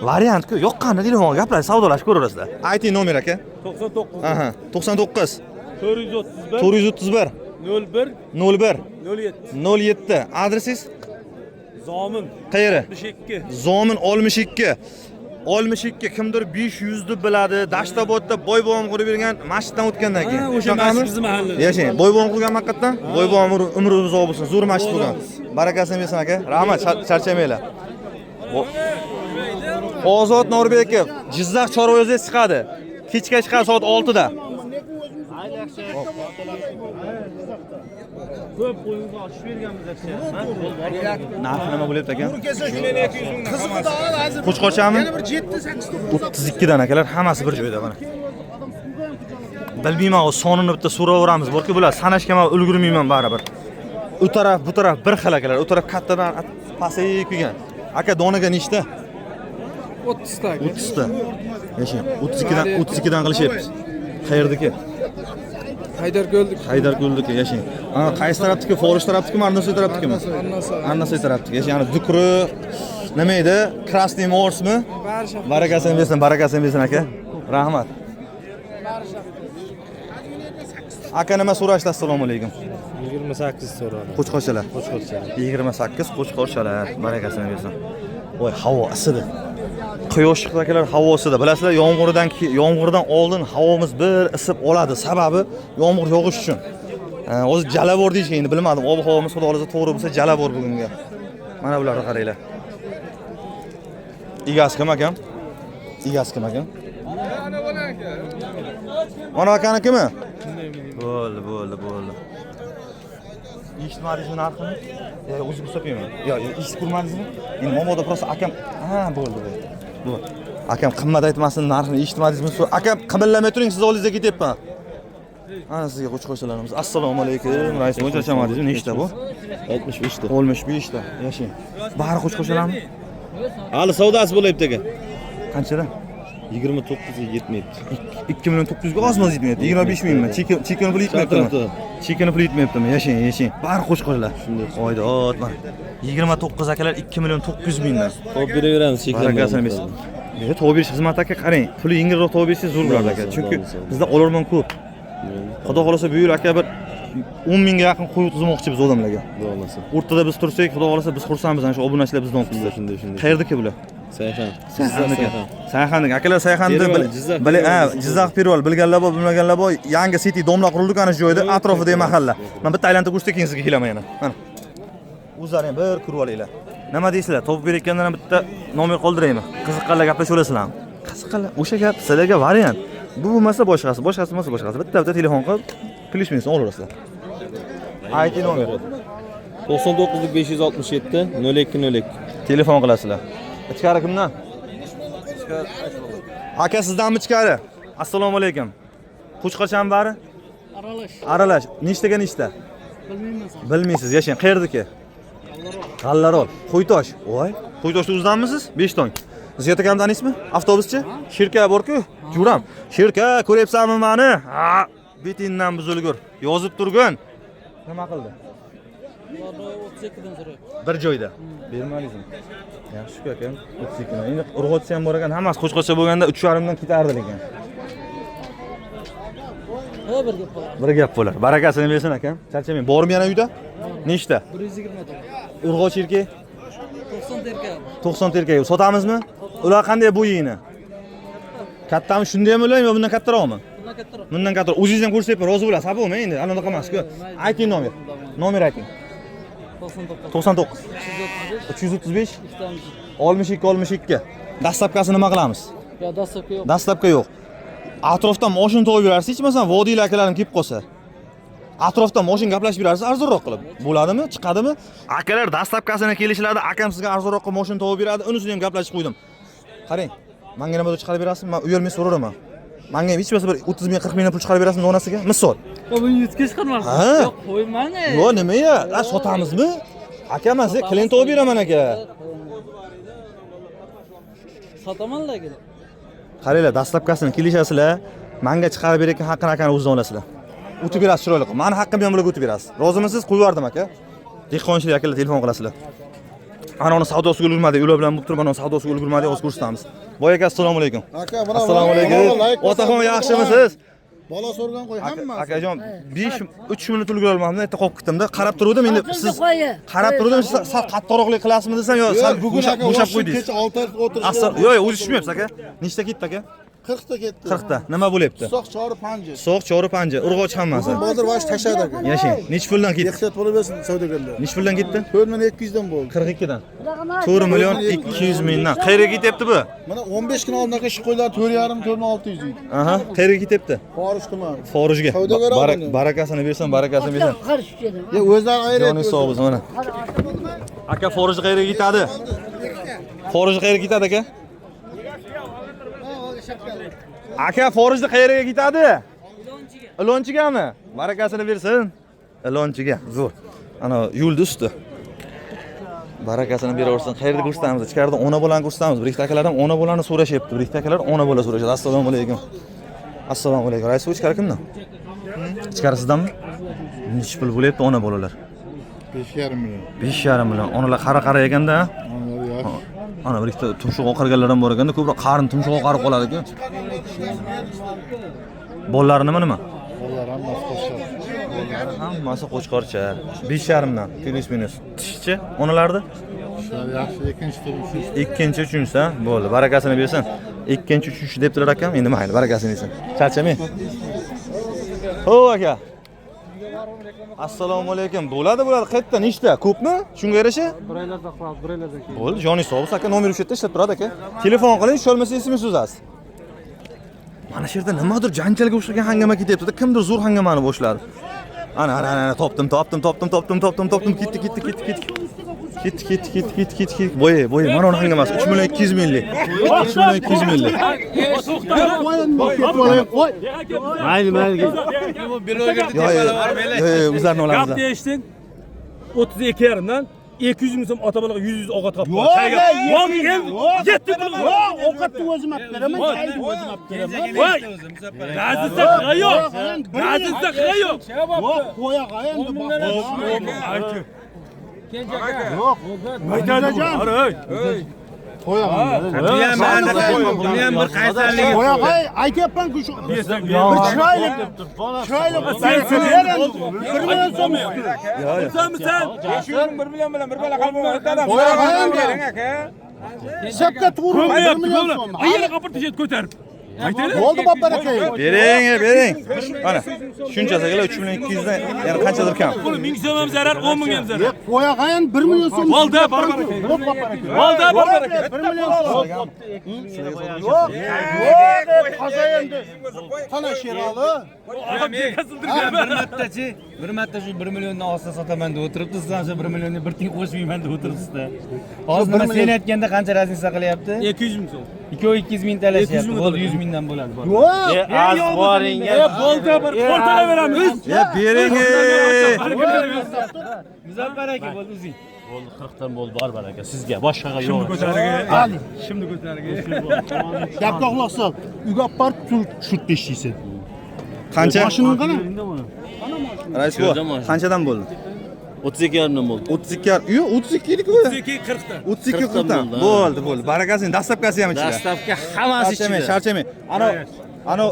Variant-ku, yoqqanda telefonga gaplashib, savdolashib ko'raverasizlar. Ayting nomer aka. 99. Aha, 99 431 431 01 01 07 07. Adresingiz? Zomin. Qayeri? 62. Zomin 62. 62 kimdir 500 deb biladi. Dashtabodda boy bobom qurib bergan masjiddan o'tgandan keyin. Ha, o'sha masjid bizni mahallada. Yashang. Boy bobom qurgan haqiqatdan. Boy bobom umri uzoq bo'lsin. Zo'r masjid bo'lgan. Barakasini bersin aka. Rahmat, charchamanglar. Ozod Norbekov Jizzax chorva o'zi chiqadi. Kechga chiqadi soat 6da. Ko'p qo'yimizni ochib berganmiz aka. Narxi nima bo'lyapti aka? Qizig'i da hozir. Qo'chqorchami? Yana bir 7 8 9 32 dan akalar, hammasi bir joyda mana. Bilmayman, o sonini bitta so'raveramiz. Borki bular sanashga men ulgurmayman baribir. U taraf, bu taraf bir xil akalar. U taraf kattadan pasayib kelgan. Aka donaga nechta? 30 ta. 30 ta. Yashang. 32 dan 32 dan qilishyapmiz. Qayerdiki? Haydarko'ldik. Haydarko'ldiki, yashang. Ana qaysi tarafdiki? Forish tarafdikimi, Arnasoy tarafdikimi? Arnasoy tarafdiki. Yashang, ana Dukri nima edi? Krasniy Morsmi? Barakasini bersin, barakasini bersin aka. Rahmat. Aka nima so'rashdi? Assalomu alaykum. 28 so'radi. Qo'chqorchalar. Qo'chqorchalar. 28 qo'chqorchalar. Barakasini bersin. Voy, havo isidi. Quyosh chiqdi akalar, havo isidi. Bilasizlar, yomg'irdan oldin havomiz bir isib oladi. Sababi yomg'ir yog'ish uchun. O'zi jalabor deyishgan, endi bilmadim. Ob-havomiz xudo xolasa to'g'ri bo'lsa jalabor bugunga. Mana bularni qaranglar. Egasi kim akam? Egasi kim akam? Mana akanikimi? Bo'ldi, bo'ldi, bo'ldi. Eshitmadingizmi narxini? Yo, o'zim hisoblayman. Yo, eshitib ko'rmadingizmi? Endi momoda prosta akam, ha, bo'ldi, bo'ldi. Bo'ldi. Akam qimmat aytmasin, narxini eshitmadingizmi? Akam qimillamay turing, siz oldingizga ketyapman. Ana sizga qo'chqorchalarimiz. Assalomu alaykum. Rais bo'yicha chamadingizmi? Nechta bu? 65 ta. 65 ta. Yashang. Bari qo'chqorchalarmi? Hali savdosi bo'lyapti aka. Qanchadan? 29 ga yetmayapti. 2 million 900 ga ozmoz yetmayapti. 25 mingmi? Chekini puli yetmayaptimi? Chekini puli yetmayaptimi? Yashang, yashang. Bari qo'chqorlar. Shunday. Oydod mana. 29 akalar 2 million 900 mingdan. Topib beraveramiz cheklanmay. Barakasini bersin. Topib berish xizmati aka, qarang. Puli yengilroq topib bersangiz zo'r bo'ladi aka. Chunki bizda olormon ko'p. Xudo xolasa bu yil aka bir 10 mingga yaqin qo'y o'tkazmoqchi biz odamlarga. Xudo xolasa. O'rtada biz tursak, xudo xolasa biz xursandmiz, ana shu obunachilar bizdan o'tdi. Shunday, shunday. Qayerdiki bular? Sayxan. Sayxanniki. Sayxanniki. Akalar Sayxanni Jizzax Perval bilganlar bor, bilmaganlar bor. Yangi City domla qurildi ana shu joyda, atrofidagi mahalla. Men bitta aylantirib ko'rsatay, keyin sizga kelaman yana. Mana. O'zlaring bir ko'rib olinglar. Nima deysizlar? Topib berayotgandan ham bitta nomer qoldiraymi? Qiziqqanlar gaplashib olasizlarmi? Qiziqqanlar, o'sha gap sizlarga variant. Bu bo'lmasa boshqasi, boshqasi bo'lmasa boshqasi. Bitta-bitta telefon qilib, plyus minusni olaverasizlar. Ayting nomer. 99 567 02 02. Telefon qilasizlar. Ichkari kimdan? Aka sizdanmi ichkari? Assalomu alaykum. Qo'chqorchami bari? Aralash. Aralash. Nechtaga nechta? Bilmayman. Bilmaysiz. Yashang. Qayerdiki? G'allarol. Qo'ytosh. Voy, Qo'ytoshda o'zidanmisiz? 5 tong. Ziyod akamni taniysizmi? Avtobuschi? Shirka bor-ku. Juram. Shirka, ko'ryapsanmi meni? Ha, betingdan buzilgur. Yozib turgin. Nima qildi? 32 dan so'rayapti. Bir joyda. Bermadingizmi? Yaxshi shukur akam. 32 dan. Endi urg'otsa ham bor ekan, hammasi qo'chqorcha bo'lganda 3.5 dan ketardi lekin. Ha, bir gap bo'lar. Bir gap bo'lar. Barakasini bersin akam. Charchamang. Bormi yana uyda? Nechta? 120 ta. Urg'och erkak? 90 ta erkak. 90 ta erkak. Sotamizmi? Ular qanday bu yeyini? Kattami shundaymi ular yo bundan kattaroqmi? Bundan kattaroq. Bundan kattaroq. O'zingiz ham ko'rsatyapman, rozi bo'lasiz, xafa bo'lmang endi. Anaqa emas-ku. Ayting nomer. Nomer ayting. 99. 99 335. 335 62. 62 62. Dastlabkasi nima qilamiz? Yo, dastlabki yo'q. Dastlabki yo'q. Atrofdan mashina topib berarsiz, hech bo'lmasam vodiylar akalarim kelib qolsa. Atrofdan mashina gaplashib berarsiz, arzonroq qilib. Bo'ladimi? Chiqadimi? Akalar dastlabkasini kelishlarida akam sizga arzonroq qilib mashina topib beradi, unisini ham gaplashib qo'ydim. Qarang, menga nimadir chiqarib berasizmi? Men uyalmay so'rayman. Menga ham hech bo'lmasa bir 30 ming, 40 ming pul chiqarib berasizmi donasiga? Misol. Yo, buni yutga chiqarmaysiz. Ha. Yo'q, qo'ymang. Yo'q, nima-ya? A, sotamizmi? Aka, men sizga klient topib beraman aka. Sotaman lekin. Qaranglar, dastlabkasini kelishasizlar, menga chiqarib berayotgan haqqini akani o'zidan olasizlar. O'tib berasiz chiroyli qilib. Meni haqqimni ham ularga o'tib berasiz. Rozimisiz? Qo'yib yubordim aka. Dehqonchilik akalar telefon qilasizlar. Ana uni savdosiga ulgurmadik, ular bilan bo'lib turib, ana uni savdosiga ulgurmadik, hozir ko'rsatamiz. Boy aka, assalomu alaykum. Aka, mana Assalomu alaykum. Otaxon, yaxshimisiz? Bola so'rgan qo'y hammasi. Akajon, 5 3 minut ulgura olmadim, erta qolib ketdim-da. Qarab turuvdim, endi siz qarab turuvdim, siz sal qattiqroqlik qilasizmi desam, yo sal bugun aka bo'shab qo'ydingiz. Kecha 6 o'tirishdi. Asl, yo'q, yo'q, o'zi tushmayapsiz aka. Nechta ketdi aka? 40 ta ketdi. 40 ta. Nima bo'lyapti? Soq chori panja. So'q, chori, panja, urg'och hammasi. Bugun bozor vash tashladi aka. Yashang. Nechi puldan ketdi? Ehtiyot bo'laversin savdogarlar. Nechi puldan ketdi? 4 million 200 dan bo'ldi. 42 dan. 4 million 200 mingdan. Qayerga ketyapti bu? Mana 15 kun oldin aka shu qo'ylar 4,5 4,600 edi. Aha, qayerga ketyapti? Xorij tuman. Xorijga. Savdogar Barakasini bersin, barakasini bersin. Ya o'zlari ayryapti. Joningiz sog' bo'lsin mana. Aka, Xorijga qayerga ketadi? Xorijga qayerga ketadi aka? Aka, Xorijda qayerga ketadi? Ilonchigami? Barakasini bersin. Ilonchiga, zo'r. Ana yo'lda usti. Barakasini beraversin. Qayerda ko'rsatamiz? Ichkarida ona bolani ko'rsatamiz. Bir ikkita akalar ham ona bolani so'rashyapti. Bir ikkita akalar ona bola so'rashadi. Assalomu alaykum. Assalomu alaykum. Rais, ichkari kimdan? Ichkari sizdanmi? Nechi pul bo'lyapti ona bolalar? 5,5 million. 5,5 million. Onalar qara-qara ekanda. Ana bir ikkita tumshuq oqarganlar ham bor ekanda, ko'proq qarin tumshuq oqarib qoladi-ku. Bolalari nima nima? Bolalar hammasi qo'shqor. Hammasi qo'chqorcha. 5,5 dan plus minus. Tishichi onalarni? Shular yaxshi, ikkinchi tur, uchinchi. Ikkinchi, uchinchisi, ha? Bo'ldi. Barakasini bersin. Ikkinchi, uchinchi debdilar akam. Endi mayli, barakasini bersin. Charchamang. Ho aka. Assalomu alaykum. Bo'ladi, bo'ladi. Qayerda, nechta? Ko'pmi? Shunga yarasha? Bir oylarda qiladi, bir oylarda keyin. Bo'ldi, joningiz sog' bo'lsin aka, nomer o'sha yerda ishlab turadi aka. Telefon qiling, tusholmasa SMS yozasiz. Mana shu yerda nimadir janjalga o'xshagan hangama ketyapti-da, kimdir zo'r hangamani boshladi. Ana, ana, ana, topdim, topdim, topdim, topdim, topdim, topdim, ketdi, ketdi, ketdi, ketdi. Ketdi, ketdi, ketdi, ketdi, ketdi, ketdi. Bo'yi, bo'yi, mana uni hangamasi 3 million 200 minglik. 3 million 200 minglik. Mayli, mayli. Yo'q, yo'q, o'zlarini olamiz. Gap deyishding. 32,5 dan 200 ming so'm ota bolaga 100 ovqat qilib qo'y. Yo'q, yetti pul. Yo'q, ovqatni o'zim olib beraman, chayni o'zim olib beraman. Voy. Razilsa yo'q. Razilsa yo'q. Yo'q, qo'ya endi. Yo'q. Buni ham bir qaysarligi. Qo'ya aytyapman-ku shu. Bir chiroyli, chiroyli bir million so'm usti. Sen? 1 million bilan bir bola qalb o'tadi. Qo'ya aka. Hisobga to'g'ri 1 million so'm. Ayni qapir tishib ko'tarib. Bo'ldi bobbar aka. Bering, bering. Mana shunchasi akalar 3 million 200 dan yana qanchadir kam. Pul 1000 so'm ham zarar, 10 ming ham zarar. Qo'ya qayan 1 million so'm. Bo'ldi, bor baraka. Bo'ldi, bor baraka. 1 million so'm. Yo'q, yo'q, qaza endi. Qana Sherali? Bir marta shu 1 milliondan olsa sotaman deb o'tiribdi, siz ham shu 1 millionni bir tiyin qo'shmayman deb o'tiribsiz-da. Hozir nima sen aytganda qancha razniца qilyapti? 200 ming so'm. 2 200 ming talashyapti. Bo'ldi, 100 mingdan bo'ladi. Yo'q. Az boringa. Bo'ldi, bir qo'rtalaveramiz. Ya bering. Muzaffar aka, bo'ldi o'zing. Bo'ldi, 40 dan bo'ldi, bor baraka sizga, boshqaga yo'q. Şimdi ko'targi. Gapga quloq sol. Uyga olib borib tushirib tashlaysan. Qancha? Mashinani qara. Rais bu qanchadan bo'ldi? 32,5 dan bo'ldi. 32, yo'q, 32 lik bu. 32 40 dan. 32 40 dan. Bo'ldi, bo'ldi. Barakasini, dastlabkasi ham ichida. Dastavka hammasi Charchamang, ichida. charchamang. Ana ana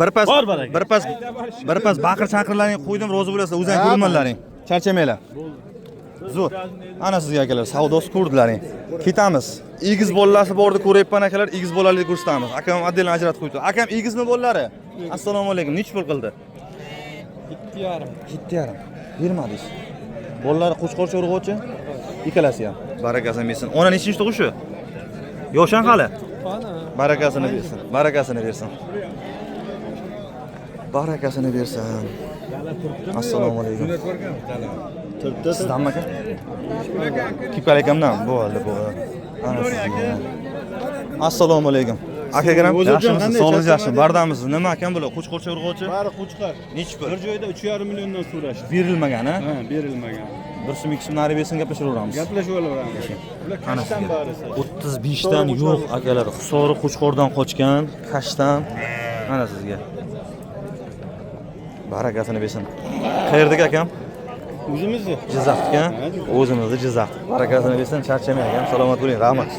bir pas bir pas baqir chaqirlaring qo'ydim, rozi bo'lasizlar, o'zing ko'rmanlaring. Charchamanglar. Zo'r. Ana sizga akalar, savdosi ko'rdilaring. Ketamiz. Egiz bolalasi bordi, ko'ryapman akalar, egiz bolalarni ko'rsatamiz. Akam отдельно ajratib qo'ydi. Akam egizmi bolalari? Assalomu alaykum. Nechi pul qildi? 7,5. 7,5. Bermadingiz. Bolalari qo'chqorcha urg'ochi? Ikkalasi ham. Barakasini bersin. Ona nechinchi tug'ishi? Yoshan hali. Barakasini bersin. Barakasini bersin. Barakasini bersin. Assalomu alaykum. Sizdanmi aka? Kipkal akamdan. Bo'ldi, bo'ldi. Ana sizga. Assalomu alaykum. Akagram, yaxshimisiz? Sog'ligingiz yaxshimi? Bardamisiz? Nima akam bular? Qo'chqorcha urg'ochi? Bari qo'chqor. Nechi pul? Bir joyda 3,5 milliondan so'rashdi. Berilmagan, ha? Ha, berilmagan. Bir so'm, 2 so'm nari bersin gaplashaveramiz. Gaplashib olaveramiz. Ular Ana kashtan sizga. barisi. 35 dan yo'q akalar. Hisori Qo'chqordan qochgan, kashtan. Mana sizga. Barakasini bersin. Qayerdagi akam? O'zimizni. Jizzaxniki. O'zimizni Jizzax. Barakasini bersin, charchamang akam. Salomat bo'ling, rahmat.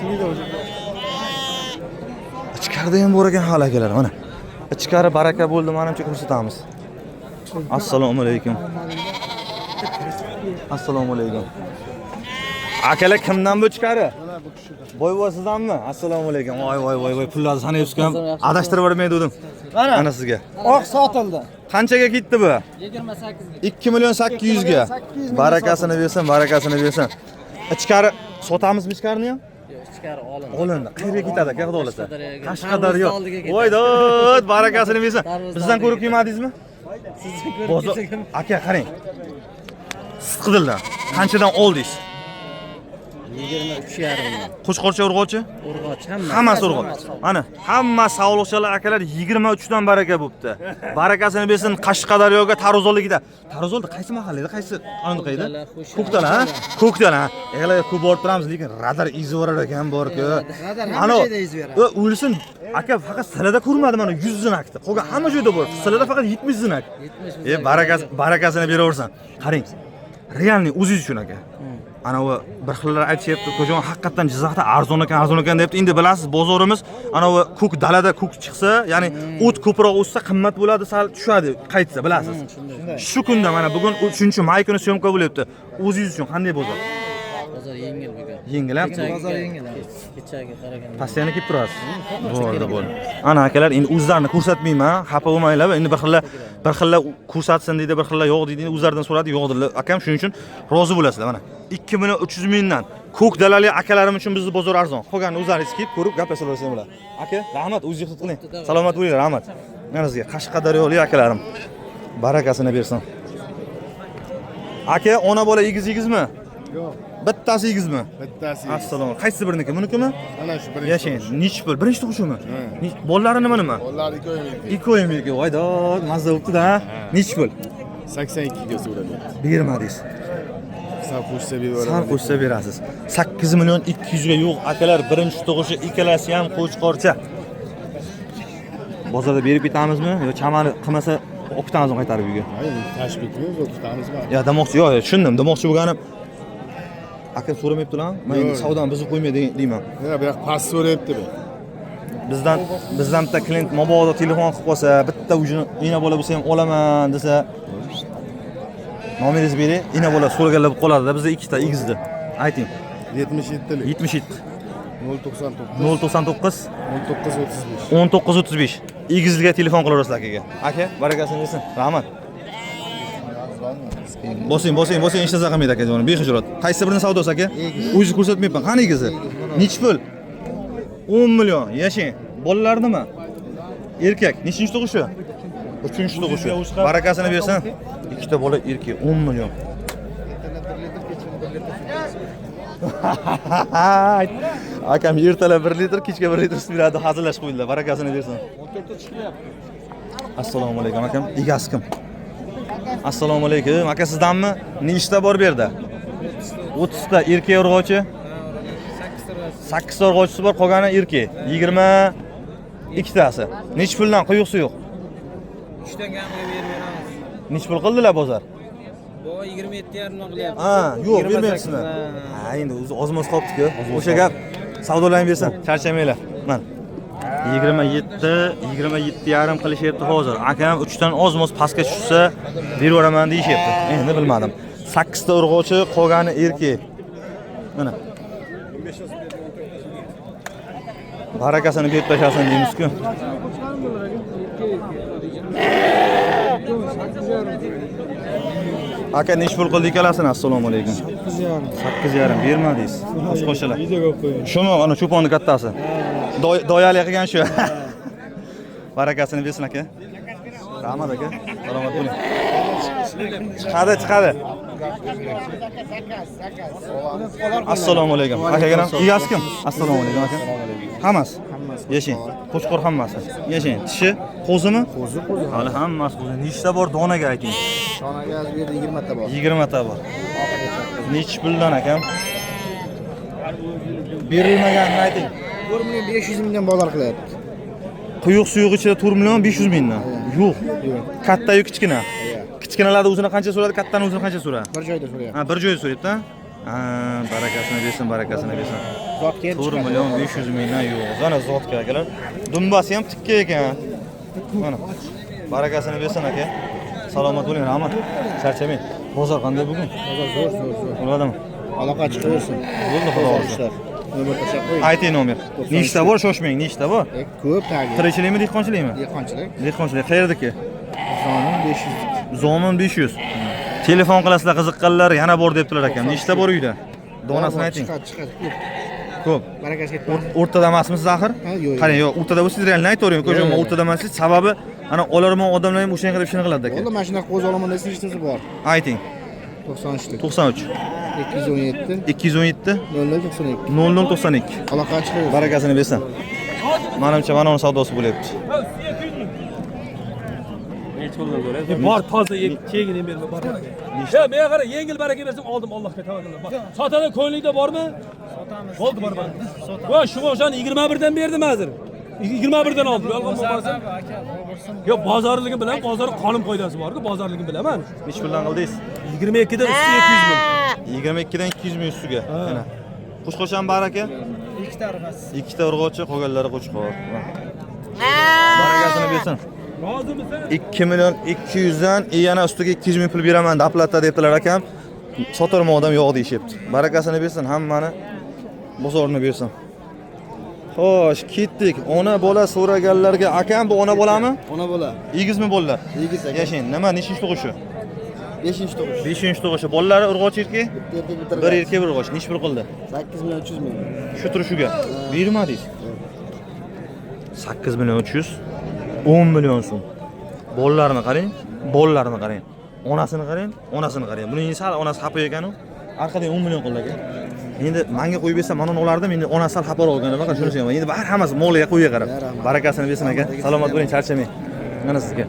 Ichkarida ham bor ekan hali akalar, mana. Ichkari baraka bo'ldi, menimcha ko'rsatamiz. Assalomu alaykum. Assalomu alaykum. Akalar kimdan bu ichkari? Boy sizdanmi? Assalomu alaykum. Voy voy voy voy, pullarni sanayapsiz-ku. Adashtirib yubormay dedim. Mana sizga. Oq sotildi. Qanchaga ketdi bu? 28 ga. 2 800 000 ga. Barakasini bersin, barakasini bersin. Ichkari sotamizmi ichkarini ham? Yo'q, ichkari olindi. Olindi. Qayerga ketadi aka, xudo xolasa? Qashqadaryoga. Qashqadaryo. Oldiga ketadi. Voy dod, barakasini bersin. Tarvuz Bizdan oldiga ko'rib kelmadingizmi? Sizni ko'rib Bozor kelsak. Aka, qarang. Sidqidildan qanchadan oldingiz? 23,5 dan. Qo'chqorcha, urg'ochi? Urg'ochi hammasi. Hammasi urg'och. Mana, hamma sog'liqchalar akalar 23 dan baraka bo'pti. Barakasini bersin Qashqadaryoga Tarozolga ketadi. Tarozolda qaysi mahalla edi? Qaysi anaqa edi? Ko'ktala, ha? Ko'ktala, ha? Akalar ko'p borib turamiz, lekin radar iz yuborar ekan bor-ku. Radar Ana, hamma joyda iz beradi. O'lsin, aka, faqat sizlarda ko'rmadim mana 100 знак ni. Qolgan hamma joyda bor. Sizlarda faqat 70 знак. 70. Barakasini beraversin. Qarang. Реальный o'zingiz uchun aka. Ana u bir xillar aytishyapti, Ko'jon haqiqatdan Jizzaxda arzon ekan, arzon ekan deyapti. Endi bilasiz, bozorimiz ana u ko'k dalada ko'k chiqsa, ya'ni o't ko'proq o'ssa qimmat bo'ladi, sal tushadi, qaytsa bilasiz. Shu kunda mana bugun 3-may kuni съёмка bo'lyapti. O'zingiz uchun qanday bozor? Bozor yengil bugun. Yengil ham? Bozor yengil. Kechagi qaraganda. Постоянно kelib turasiz. Bo'ldi, bo'ldi. Ana akalar, endi o'zlarini ko'rsatmayman, xafa bo'lmanglar. Endi bir xillar ko'rsatsin deydi, bir xillar yo'q deydi. Endi o'zlaridan so'radi, yo'q dedilar. Akam shuning uchun rozi bo'lasizlar mana. 2 300 mingdan ko'k dalali akalarim uchun bizni bozor arzon. Qolganini o'zlaringiz kelib ko'rib gaplashaversangiz bo'ladi. Aka, rahmat, o'zingiz ehtiyot qiling. Salomat bo'linglar, rahmat. Mana sizga Qashqadaryolik akalarim. Barakasini bersin. Aka, ona bola egiz egizmi? Yo'q. Bittasi egizmi? Bittasi. Assalomu alaykum. Qaysi biriniki? Bunikimi? Mana shu birinchi. Yashang. Nechi pul? Birinchi tug'ishimi? Bolalari nima nima? Bolalar ikki o'yinlik. Ikki o'yinlik. Voy dod, mazza bo'pti-da. Nechi pul? 82 ga so'ralyapti. Bermadingiz. Sal qo'shsa beraveradi. Sal qo'shsa berasiz. 8 million 200 ga yo'q akalar, birinchi tug'ishi ikkalasi ham qo'chqorcha. Bozorda berib ketamizmi yo chamani qilmasa olib ketamizmi qaytarib uyga? Tashib ketmaymiz, o'qitamiz. Ya demoqchi, yo'q, yo'q, tushundim. Demoqchi bo'lganim aka so'ramayaptilar. Men endi Yo'q. savdoni buzib qo'ymay deyman. Mana bu yoq past so'rayapti bu. Bizdan bitta клиент mabodo telefon qilib qolsa, bitta ujini ina bola bo'lsa ham olaman desa, nomeringizni bering, ina bola so'raganlar bo'lib qoladida, bizda ikkita egizni. Ayting. 77lik. 77 099 099 1935. 1935. Egizliga telefon qilaverasizlar akaga. Aka, barakasini bersin. Rahmat. Bosing, bosing, bosing, hech narsa qilmaydi akajonim, bexijolat. Qaysi birini savdosi aka? O'zingiz ko'rsatmayapman. Qani egizi? Nechi pul? 10 million. Yashang. Bolalar nima? Erkak. Nechinchi tug'ishi? Uchinchi tug'ishi. Barakasini bersin. Ikkita bola erkak 10 million. Akam ertalab 1 litr, kechga 1 litr sut beradi, hazillashib qo'ydilar. Barakasini bersin. Assalomu alaykum akam. Egasi kim? Assalomu alaykum. Aka sizdanmi? Nechta bor bu yerda? 30 ta erkak urg'ochi? 8 ta urg'ochisi bor, qolgani erkak. 22 tasi. Nechi puldan quyuq suyuq? 3 dan kamiga berib beramiz. Nechi pul qildilar bozor? Bu 27,5 dan qilyapti. Ha, yo'q, bermayapsizmi? Ha, endi o'zi ozmoz qolibdi-ku. O'sha gap savdolarni bersin, charchamanglar. Mana. 27, 27,5 qilishyapti hozir. Akam 3 dan ozmoz pastga tushsa beraveraman deyishyapti. Endi bilmadim. 8 ta urg'ochi, qolgani erkak. Mana. Barakasini berib tashlasin deymiz-ku. Aka nechi pul qildi ikkalasini? Assalomu alaykum. 8,5 bermadingiz. Qo'shqo'shalar. Shumi ana cho'ponni kattasi. Doyalik qilgan shu. Barakasini bersin aka. Rahmat aka. Salomat bo'ling. Chiqadi, chiqadi. Assalomu alaykum. Akaga ham egasi kim? Assalomu alaykum aka. Hammasi. Yashang. Qo'chqor hammasi. Yashang. Tishi qo'zimi? Qo'zi, qo'zi. Hali hammasi qo'zi. Nechta bor donaga ayting? Donaga bu yerda 20 ta bor. 20 ta bor. Nechi puldan akam? Berilmaganini ayting. 4 million 500 mingdan bozor qilyapti. Quyuq suyuq ichida 4 million 500 mingdan. Yo'q. Katta-yu kichkina. Kichkinalarni o'zini qancha so'radi, kattani o'zini qancha so'radi? Bir joyda so'rayapti. Ha, bir joyda so'rayapti. Ha, barakasini bersin, barakasini bersin. Zot kelib 4 million 500 mingdan yo'q. Mana zotga akalar. Dumbasi ham tikka ekan. Mana. Barakasini bersin aka. Salomat bo'ling, rahmat. Charchamang. Bozor qanday bugun? Bozor zo'r, zo'r, zo'r. Bo'ladimi? Aloqa chiqaversin. Bo'ldi, xudo xohlasa. Nomer tashlab qo'ying. Ayting nomer. Nechta bor, shoshmang, nechta bor? Ko'p tagi. Tirikchilikmi, dehqonchilikmi? Dehqonchilik. Dehqonchilik qayerdiki? Zomin 500. Zomin 500. Telefon qilasizlar qiziqqanlar yana bor debdilar akam. Nechta bor uyda? Donasini ayting. Chiqadi, chiqadi. Ko'p. Barakasi ketmadi. O'rtada emasmisiz axir? Yo'q. Qarang, yo'q, o'rtada bo'lsangiz realni aytavering, ukajon, o'rtada emassiz. Sababi ana olarmon odamlar ham o'shanga qarab ishini qiladi aka. Bo'ldi, mana shunaqa qo'z olaman desa nechtasi bor? Ayting. 93. 93. 217. 217 0092. 0092. Aloqa chiqaversin. Barakasini bersin. Manimcha mana uni savdosi bo'lyapti. Bor toza chegini ham berma, bor. Ya menga qara, yengil baraka bersam oldim, Allohga tavakkul. Sotadi ko'nglingda bormi? Sotamiz. Bo'ldi, bor, bor. Va shu o'shani 21 dan berdim hozir. 21 dan oldim. Yolg'on bo'lmasa. Yo'q, bozorligini bilaman, bozor qonun qoidasi bor-ku, bozorligini bilaman. Necha puldan qildingiz? 22 dan ustiga 200 ming. 22 dan 200 ming ustiga. Mana. Qo'shqo'shan bar aka? Ikkita urg'ochi. Ikkita urg'ochi, qolganlari qo'chqor. Barakasini bersin. Rozimisan? 2 million 200 dan yana ustiga 200 ming pul beraman doplata debdilar akam. Sotarman odam yo'q deyishyapti. Barakasini bersin, hammani bozorini bersin. Xo'sh, ketdik. Ona bola so'raganlarga akam bu ona bolami? Ona bola. Egizmi bolalar? Egiz aka. Yashang. Nima, nechinchi tug'ishi? 5-chi tug'ish. 5-chi tug'ishi. Bolalari urg'ochi erkak? Bitta erkak, bitta Bir erkak, bir urg'ochi. Nechi pul qildi? 8 million 300 ming. Shu turishiga bermadingiz. 8 million 300, 10 million so'm. Bolalarini qarang, bolalarini qarang. Onasini qarang, onasini qarang. Buning sal onasi xafa ekan-u. Arqadan 10 million qildi aka. Endi menga qo'yib bersa, men uni olardim. Endi onasi sal xafaroq ekan, nima shunisi ham. Endi bari hammasi moliga qo'yga qarab. Barakasini bersin aka. Salomat bo'ling, charchamang. Mana sizga.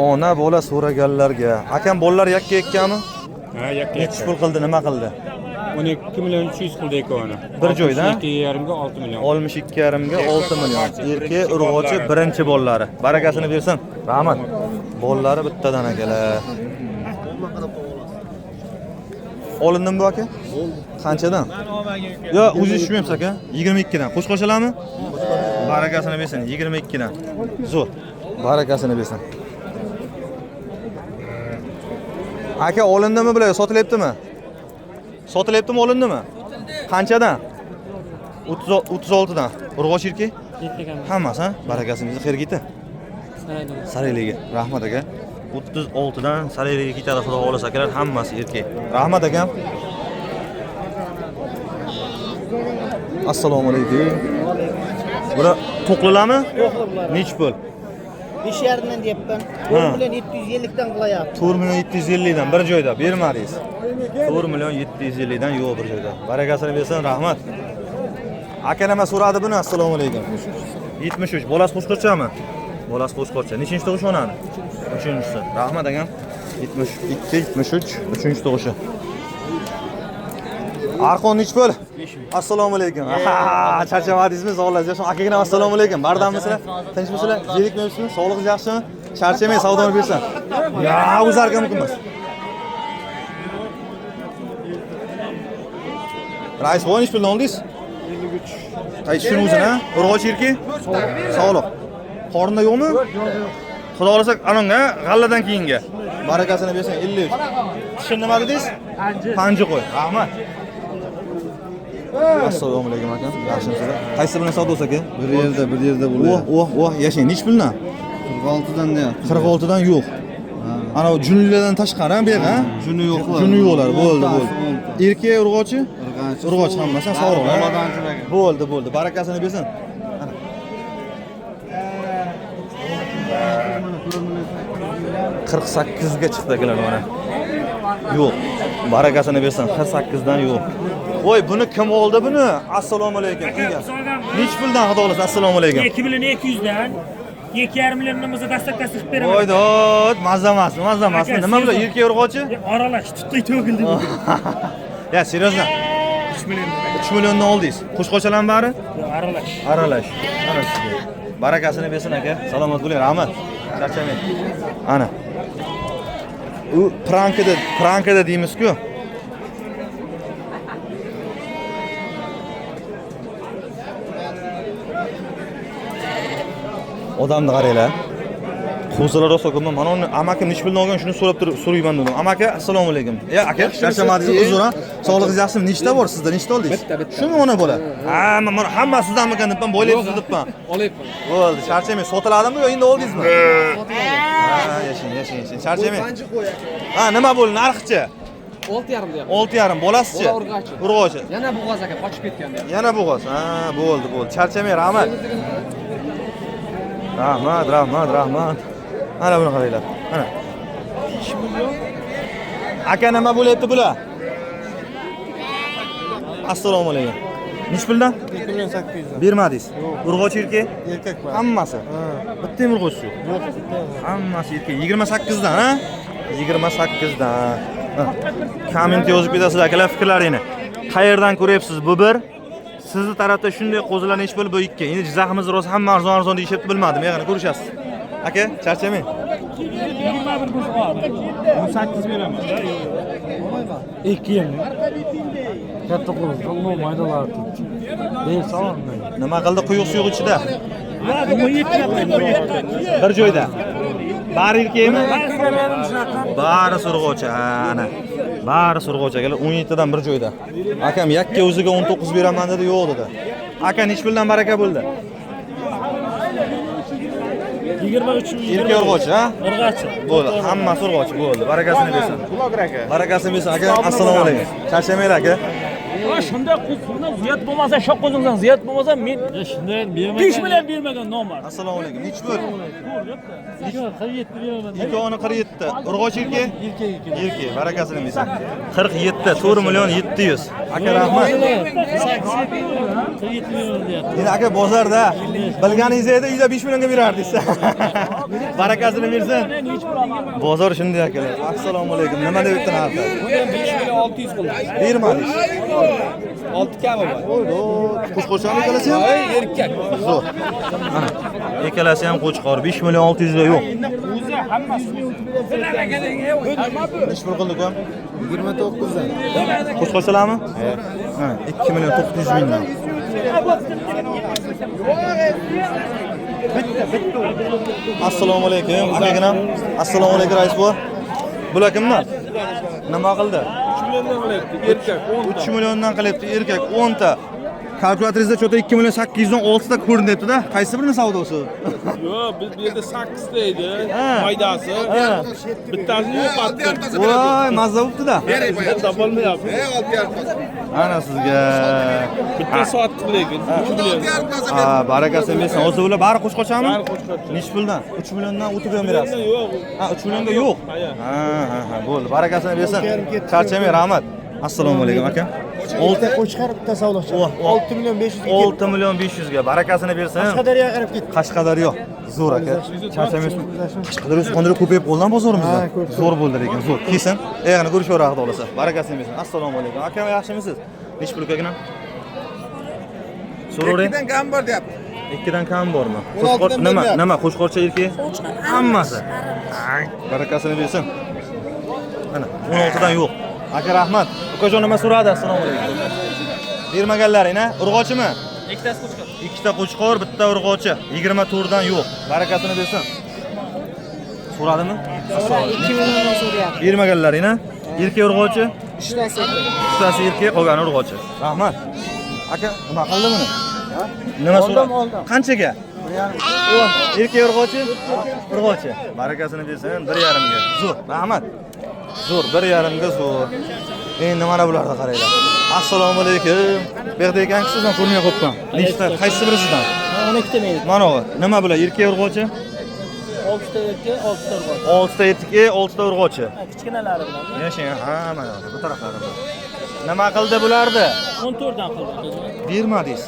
Ona bola so'raganlarga. Akam bolalar yakka-yakkami? Ha, yakka. Nechi pul qildi, nima qildi? 12 million 300 qildi ikkovini. Bir joyda? 62,5 ga 6 million. 62,5 ga 6 million. Erkak urg'ochi birinchi bolalari. Barakasini bersin. Rahmat. Bolalari bittadan akalar. Olindimi bu aka? Qanchadan? Yo'q, o'zingiz tushmayapsiz aka. 22 dan. Qo'shqoshalarmi? Barakasini bersin. 22 dan. Zo'r. Barakasini bersin. Aka, olindimi bular? Sotilyaptimi? Sotilyaptimi, olindimi? Qanchadan? 36 dan. Urg'och erkak? Hammasi, ha? Barakasini bersin. Qayerga ketdi? Sarayliga. Rahmat aka. 36 dan Sarayliga ketadi, xudo xohlasa akalar, hammasi erkak. Rahmat akam. Assalomu alaykum. Bular to'qlilarmi? To'qli. Nechi pul? 5,5 dan deyapman. 4 million 750 dan qilyapti. 4 million 750 dan bir joyda bermadingiz. 4 million 750 dan yo'q bir joyda. Barakasini bersin, rahmat. Aka nima so'radi buni? Assalomu alaykum. 73. Bolasi qo'shqorchami? Bolasi qo'shqorcha. Nechinchi tug'ish onani? Uchinchisi. Rahmat akam. 72, 73, uchinchi tug'ishi. Arqon nechi pul? Assalomu alaykum. Charchamadingizmi? Sog'ligingiz yaxshimi? Akagina assalomu alaykum. Bardammisizlar? Tinchmisizlar? Zerikmayapsizmi? Sog'ligingiz yaxshimi? Charchamang, savdoni bersin. Ya, o'zi arka mumkin emas. Rais, bu nechi puldan oldingiz? 53. Qaysi shuni o'zini, ha? Urg'och erkak? Sog'liq. Qorinda yo'qmi? Yo'q, yo'q. Xudo xolasa, anonga, g'alladan keyinga. Barakasini bersin, 53. Tishini nima dedingiz? Panji. Panji qo'y. Rahmat. Assalomu alaykum akam. Yaxshimisizlar? Qaysi bilan savdosi aka? Bir yerda, bir yerda bo'lyapti. Oh, oh, oh, yashang. Nechi puldan? 46 dan deyapti. 46 dan yo'q. Ana junlilardan tashqari ham bu yerga, ha? Juni yo'qlar. Juni yo'qlar, bo'ldi, bo'ldi. Erkak urg'ochi? Urg'ochi. Urg'ochi hammasi sog'liq. Bo'ldi, bo'ldi. Barakasini bersin. Ana. 48 ga chiqdi akalar mana. Yo'q. Barakasini bersin. 48 dan yo'q. Voy, buni kim oldi buni? Assalomu alaykum. Nechi puldan xudo xolasa? Assalomu alaykum. 2 million 200 dan 2,5 milliondan bo'lsa dastlabkasi qilib beraman. Voy dod, mazza emasmi, mazza emasmi? Nima bular? Erkak urg'ochi? Oralash tutdi to'kildi bugun. Ya, seriyozmi? 3 million. 3 milliondan oldingiz. Qo'shqochalarmi bari? Yo'q, aralash. Aralash. Ana sizga. Barakasini bersin aka. Salomat bo'ling, rahmat. Charchamang. Ana. U prankada, prankada deymiz-ku. Odamni qaranglar. Qo'zilar rosa ko'p. Mana uni amakim necha puldan olgan, shuni so'rab turib so'rayman dedim. Amaki, assalomu alaykum. Ya aka, charchamadingizmi? Uzr, ha. Sog'lig'ingiz yaxshimi? Nechta bor sizda? Nechta oldingiz? Bitta, bitta. Shumi ona bola? Ha, mana hammasi sizdanmikan debman, bo'ylayapsiz debman. Olyapman. Bo'ldi, charchamang. Sotiladimi yo endi oldingizmi? Ha, yashang, yashang, yashang. Charchamang. Ha, nima bo'ldi? Narxichi? 6,5 deyapti. 6,5 bolasichi? Bola urg'ochi. Urg'ochi. Yana bo'g'oz aka qochib ketgan deyapti. Yana bo'g'oz. Ha, bo'ldi, bo'ldi. Charchamang, rahmat. Rahmat, rahmat, rahmat. Mana buni qaranglar. Mana. 5 million. Aka, nima bo'lyapti bular? Assalomu alaykum. Necha puldan? 2 million 800 dan. Bermadingiz. Urg'ochi erkak? Erkak bor. Hammasi. Bitta ham urg'ochisi yo'q. Yo'q, bitta ham. Hammasi erkak. 28 dan, ha? 28 dan. Komment yozib ketasizlar akalar fikrlaringni. Qayerdan ko'ryapsiz bu bir? Sizni tarafda shunday qo'zilar necha pul bu ikki. Endi Jizzaximiz rosa hamma arzon-arzon deyishyapti, bilmadim. Ya'ni ko'rishasiz. Aka, charchamang. 21 bo'lsa oladi. 18 beraman. 2 yil. Katta qo'l, tanlov maydalar. Nima qildi quyuq suyuq ichida? Bir joyda. Bari erkakmi? Bari surg'ochi, ha, ana. Bari surg'ochi akalar 17 dan bir joyda. Akam yakka o'ziga 19 beraman dedi, yo'q dedi. Aka, necha puldan baraka bo'ldi? 23 Erkak urg'ochi, ha? Urg'ochi. Bo'ldi, hammasi urg'ochi bo'ldi. Barakasini bersin. Barakasini bersin aka. Assalomu alaykum. Charchamanglar aka. Shunda qo'zingdan ziyod bo'lmasa, shu qo'zingdan ziyod bo'lmasa, men Shunday bermagan. 5 million bermagan nomard. Assalomu alaykum. Necha pul? 47 beraman. Ikkovini 47. Urg'ochi erkak? Erkak ekan. Erkak, barakasini bersin. 47, 4 million 700. Aka, rahmat. 47 beraman deyapti. Endi aka bozorda bilganingiz edi, uyda 5 millionga berardingiz. Barakasini bersin. Bozor shunday akalar. Assalomu alaykum. Nima deb aytdi narxi? 5 million 600 qildi. Bermadingiz. 6 kami bor. Qo'chqorchami ikkalasi ham? Erkak. Zo'r. Mana ikkalasi ham qo'chqor. 5 million 600 ga yo'q. O'zi hammasi. Necha pul qildik ham? 29 dan. Qo'chqorchalarmi? Ha, 2 million 900 mingdan. Assalomu alaykum akaginam. Assalomu alaykum rais buva. Bular kimlar? Nima qildi? 3 milliondan qilyapti, erkak 10 3 milliondan qilyapti, erkak 10 ta. Kalkulatoringizda cho'ta 2 million 800 dan 6 ta ko'rinyapti-da. Qaysi birini savdosi? Yo'q, biz bu yerda 8 ta edi, maydasi. Bittasini yo'qotdik. Voy, mazza bo'pti-da. Topolmayapmiz. Ana sizga. Bitta sotdik lekin 3 million. Ha, barakasini bersin. Hozir bular bari qo'chqorchami? Bari qo'chqorcha. Necha puldan? 3 milliondan o'tib ham berasiz. Yo'q. Ha, 3 millionga yo'q. Ha, ha, ha, bo'ldi. Barakasini bersin. Charchamang, rahmat. Assalomu alaykum aka. Olti qo'chqor, bitta savdochi. 6 million 500 ga. 6 million 500 ga barakasini bersin. Qashqadaryoga qarab ketdi. Qashqadaryo. Zo'r aka. Charchamaysiz. Qashqadaryo suxondaryo ko'payib qoldi bozorimizda. Zo'r bo'ldi lekin, zo'r. Kelsin. Ya'ni ko'rishaveradi xudo xolasa. Barakasini bersin. Assalomu alaykum. Aka, yaxshimisiz? Necha pul ukagina? So'ravering. Ikkidan kam bor deyapti. Ikkidan kam bormi? Qo'chqor nima? Nima? Qo'chqorcha erkak? Hammasi. Barakasini bersin. Mana 16 dan yo'q. Aka, rahmat. Ukajon nima so'radi? Assalomu alaykum. Bermaganlaring, ha? Urg'ochimi? Ikkitasi qo'chqor. Ikkita qo'chqor, bitta urg'ochi. 24 dan yo'q. Barakasini bersin. So'radimi? So'radi, 2 milliondan so'rayapti. Bermaganlaring, ha? Erkak urg'ochi? Uchtasi erkak. Uchtasi erkak, qolgani urg'ochi. Rahmat. Aka, nima qildi buni? Nima so'radi? Qanchaga? Erkak urg'ochi? Urg'ochi. Barakasini bersin, 1.5 ga. Zo'r, rahmat. Zo'r, 1.5 ga zo'r. Endi mana bularni qaranglar. Assalomu alaykum. Bu yoqda ekansiz, sizdan ko'rmay qolibman. Nechta? Qaysi biri sizdan? 12 ta meniki. Mana bu. Nima bular? Erkak urg'ochi? 6 ta erkak, 6 ta urg'ochi. 6 ta erkak, 6 ta urg'ochi. Kichkinalari bilan. Yashang, ha, mana bu taraflari bilan. Nima qildi bularni? 14 dan qildi. Bermadingiz.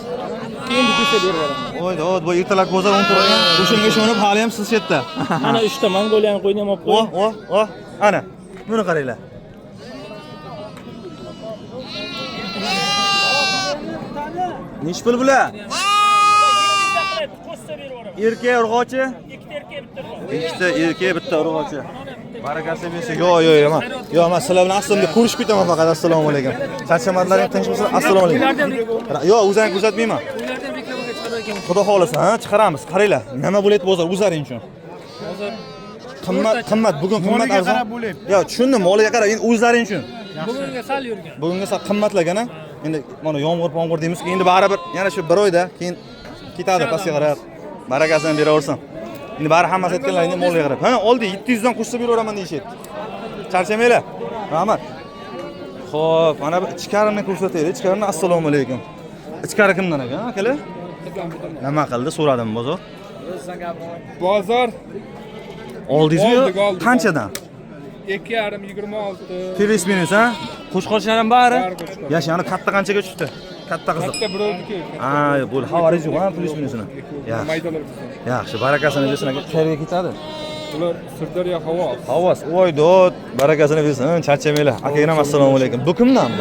Endi kelsa berib yuboraman. Voy, voy, bu ertalab bozor 14 ekan. O'shanga ishonib hali ham siz shu yerda. Mana 3 ta Mongoliyani qo'yni ham olib qo'y. Oh, oh, ana. Buni qaranglar. Necha pul bular? Erkak urg'ochi? Ikkita erkak, bitta urg'ochi. Ikkita erkak, bitta urg'ochi. Barakasi bersin. Yo'q, yo'q, yo'q, men. Yo'q, men sizlar bilan aslida ko'rishib ketaman faqat. Assalomu alaykum. Charchamadlaring, tinchmisizlar? Assalomu alaykum. Yo'q, o'zingni kuzatmayman. Ulardan reklamaga chiqargan ekan. Xudo xolasa, ha, chiqaramiz. Qaranglar, nima bo'lyapti bozor o'zlaring uchun. Hozir Qimmat, qimmat, bugun qimmat arzon. Yo, tushundim, moliga qarab, endi o'zlaring uchun. Bugunga sal yurgan. Bugunga sal qimmatlagan, a? Endi mana yomg'ir pomg'ir deymiz, endi baribir yana shu bir oyda keyin ketadi pastga qarab. Barakasini beraversin. Endi bari hammasi aytganlaringni molga qarab. Ha, oldi 700 dan qo'shsa beraveraman deyishyapti. Charchamanglar. Rahmat. Xo'p, mana bu ichkarini ko'rsataylik. Ichkarini assalomu alaykum. Ichkari kimdan ekan, akalar? Nima qildi so'radim bozor. Bozor oldingizmi? Qanchadan? 2,5 26. Plus minus, ha? Qo'shqorchalar ham bari. Yash, yani katta qanchaga tushdi? Katta qiziq. Katta birovniki. Ha, bo'ldi. Xabaringiz yo'q, ha, plus minusini. Yaxshi. Yaxshi, barakasini bersin aka. Qayerga ketadi? Ular Sirdaryo Havos. Havos, voy dod, barakasini bersin, charchamanglar. Aka, ham assalomu alaykum. Bu kimdan?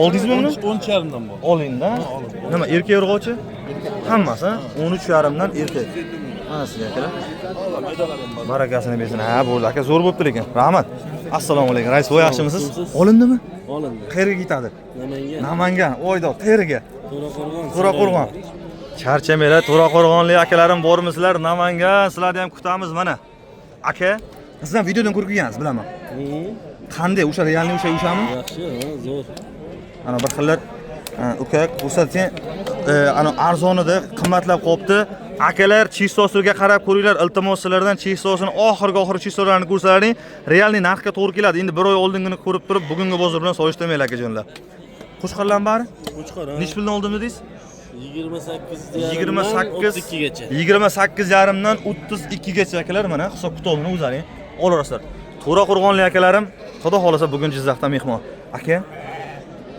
Oldingizmi buni? 13,5 dan bor. Oling-da. Nima, erkak urg'ochi? Hammasi 13,5 dan erkak. Mana sizga akalar. Barakasini bersin. Ha, bo'ldi aka, zo'r bo'pti lekin. Rahmat. Assalomu alaykum. Rais, voy yaxshimisiz? Olindimi? Olindi. Qayerga ketadi? Namangan. Namangan. Voy dod, qayerga? To'raqo'rg'on. To'raqo'rg'on. Charchamanglar, To'raqo'rg'onlik akalarim bormisizlar? Namangan, sizlarni ham kutamiz mana. Aka, siz ham videodan ko'rib kelgansiz, bilaman. Qanday o'sha realniy o'sha o'shami? Yaxshi, zo'r. Ana bir xillar uka ko'rsatsang, ana arzonida qimmatlab qolibdi. Akalar, chistosiga qarab ko'ringlar, iltimos sizlardan chistosini oxirgi chistolarni ko'rsalaring, realniy narxga to'g'ri keladi. Endi bir oy oldingini ko'rib turib, bugungi bozor bilan solishtirmanglar akajonlar. Qo'chqorlar bari? Qo'chqor. Nech puldan oldim dedingiz? 28,5 32gacha. 28,5 dan 32gacha akalar, mana hisob kitobini o'zlaring olaverasizlar. To'raqo'rg'onlik akalarim, xudo xolasa bugun Jizzaxda mehmon. Aka,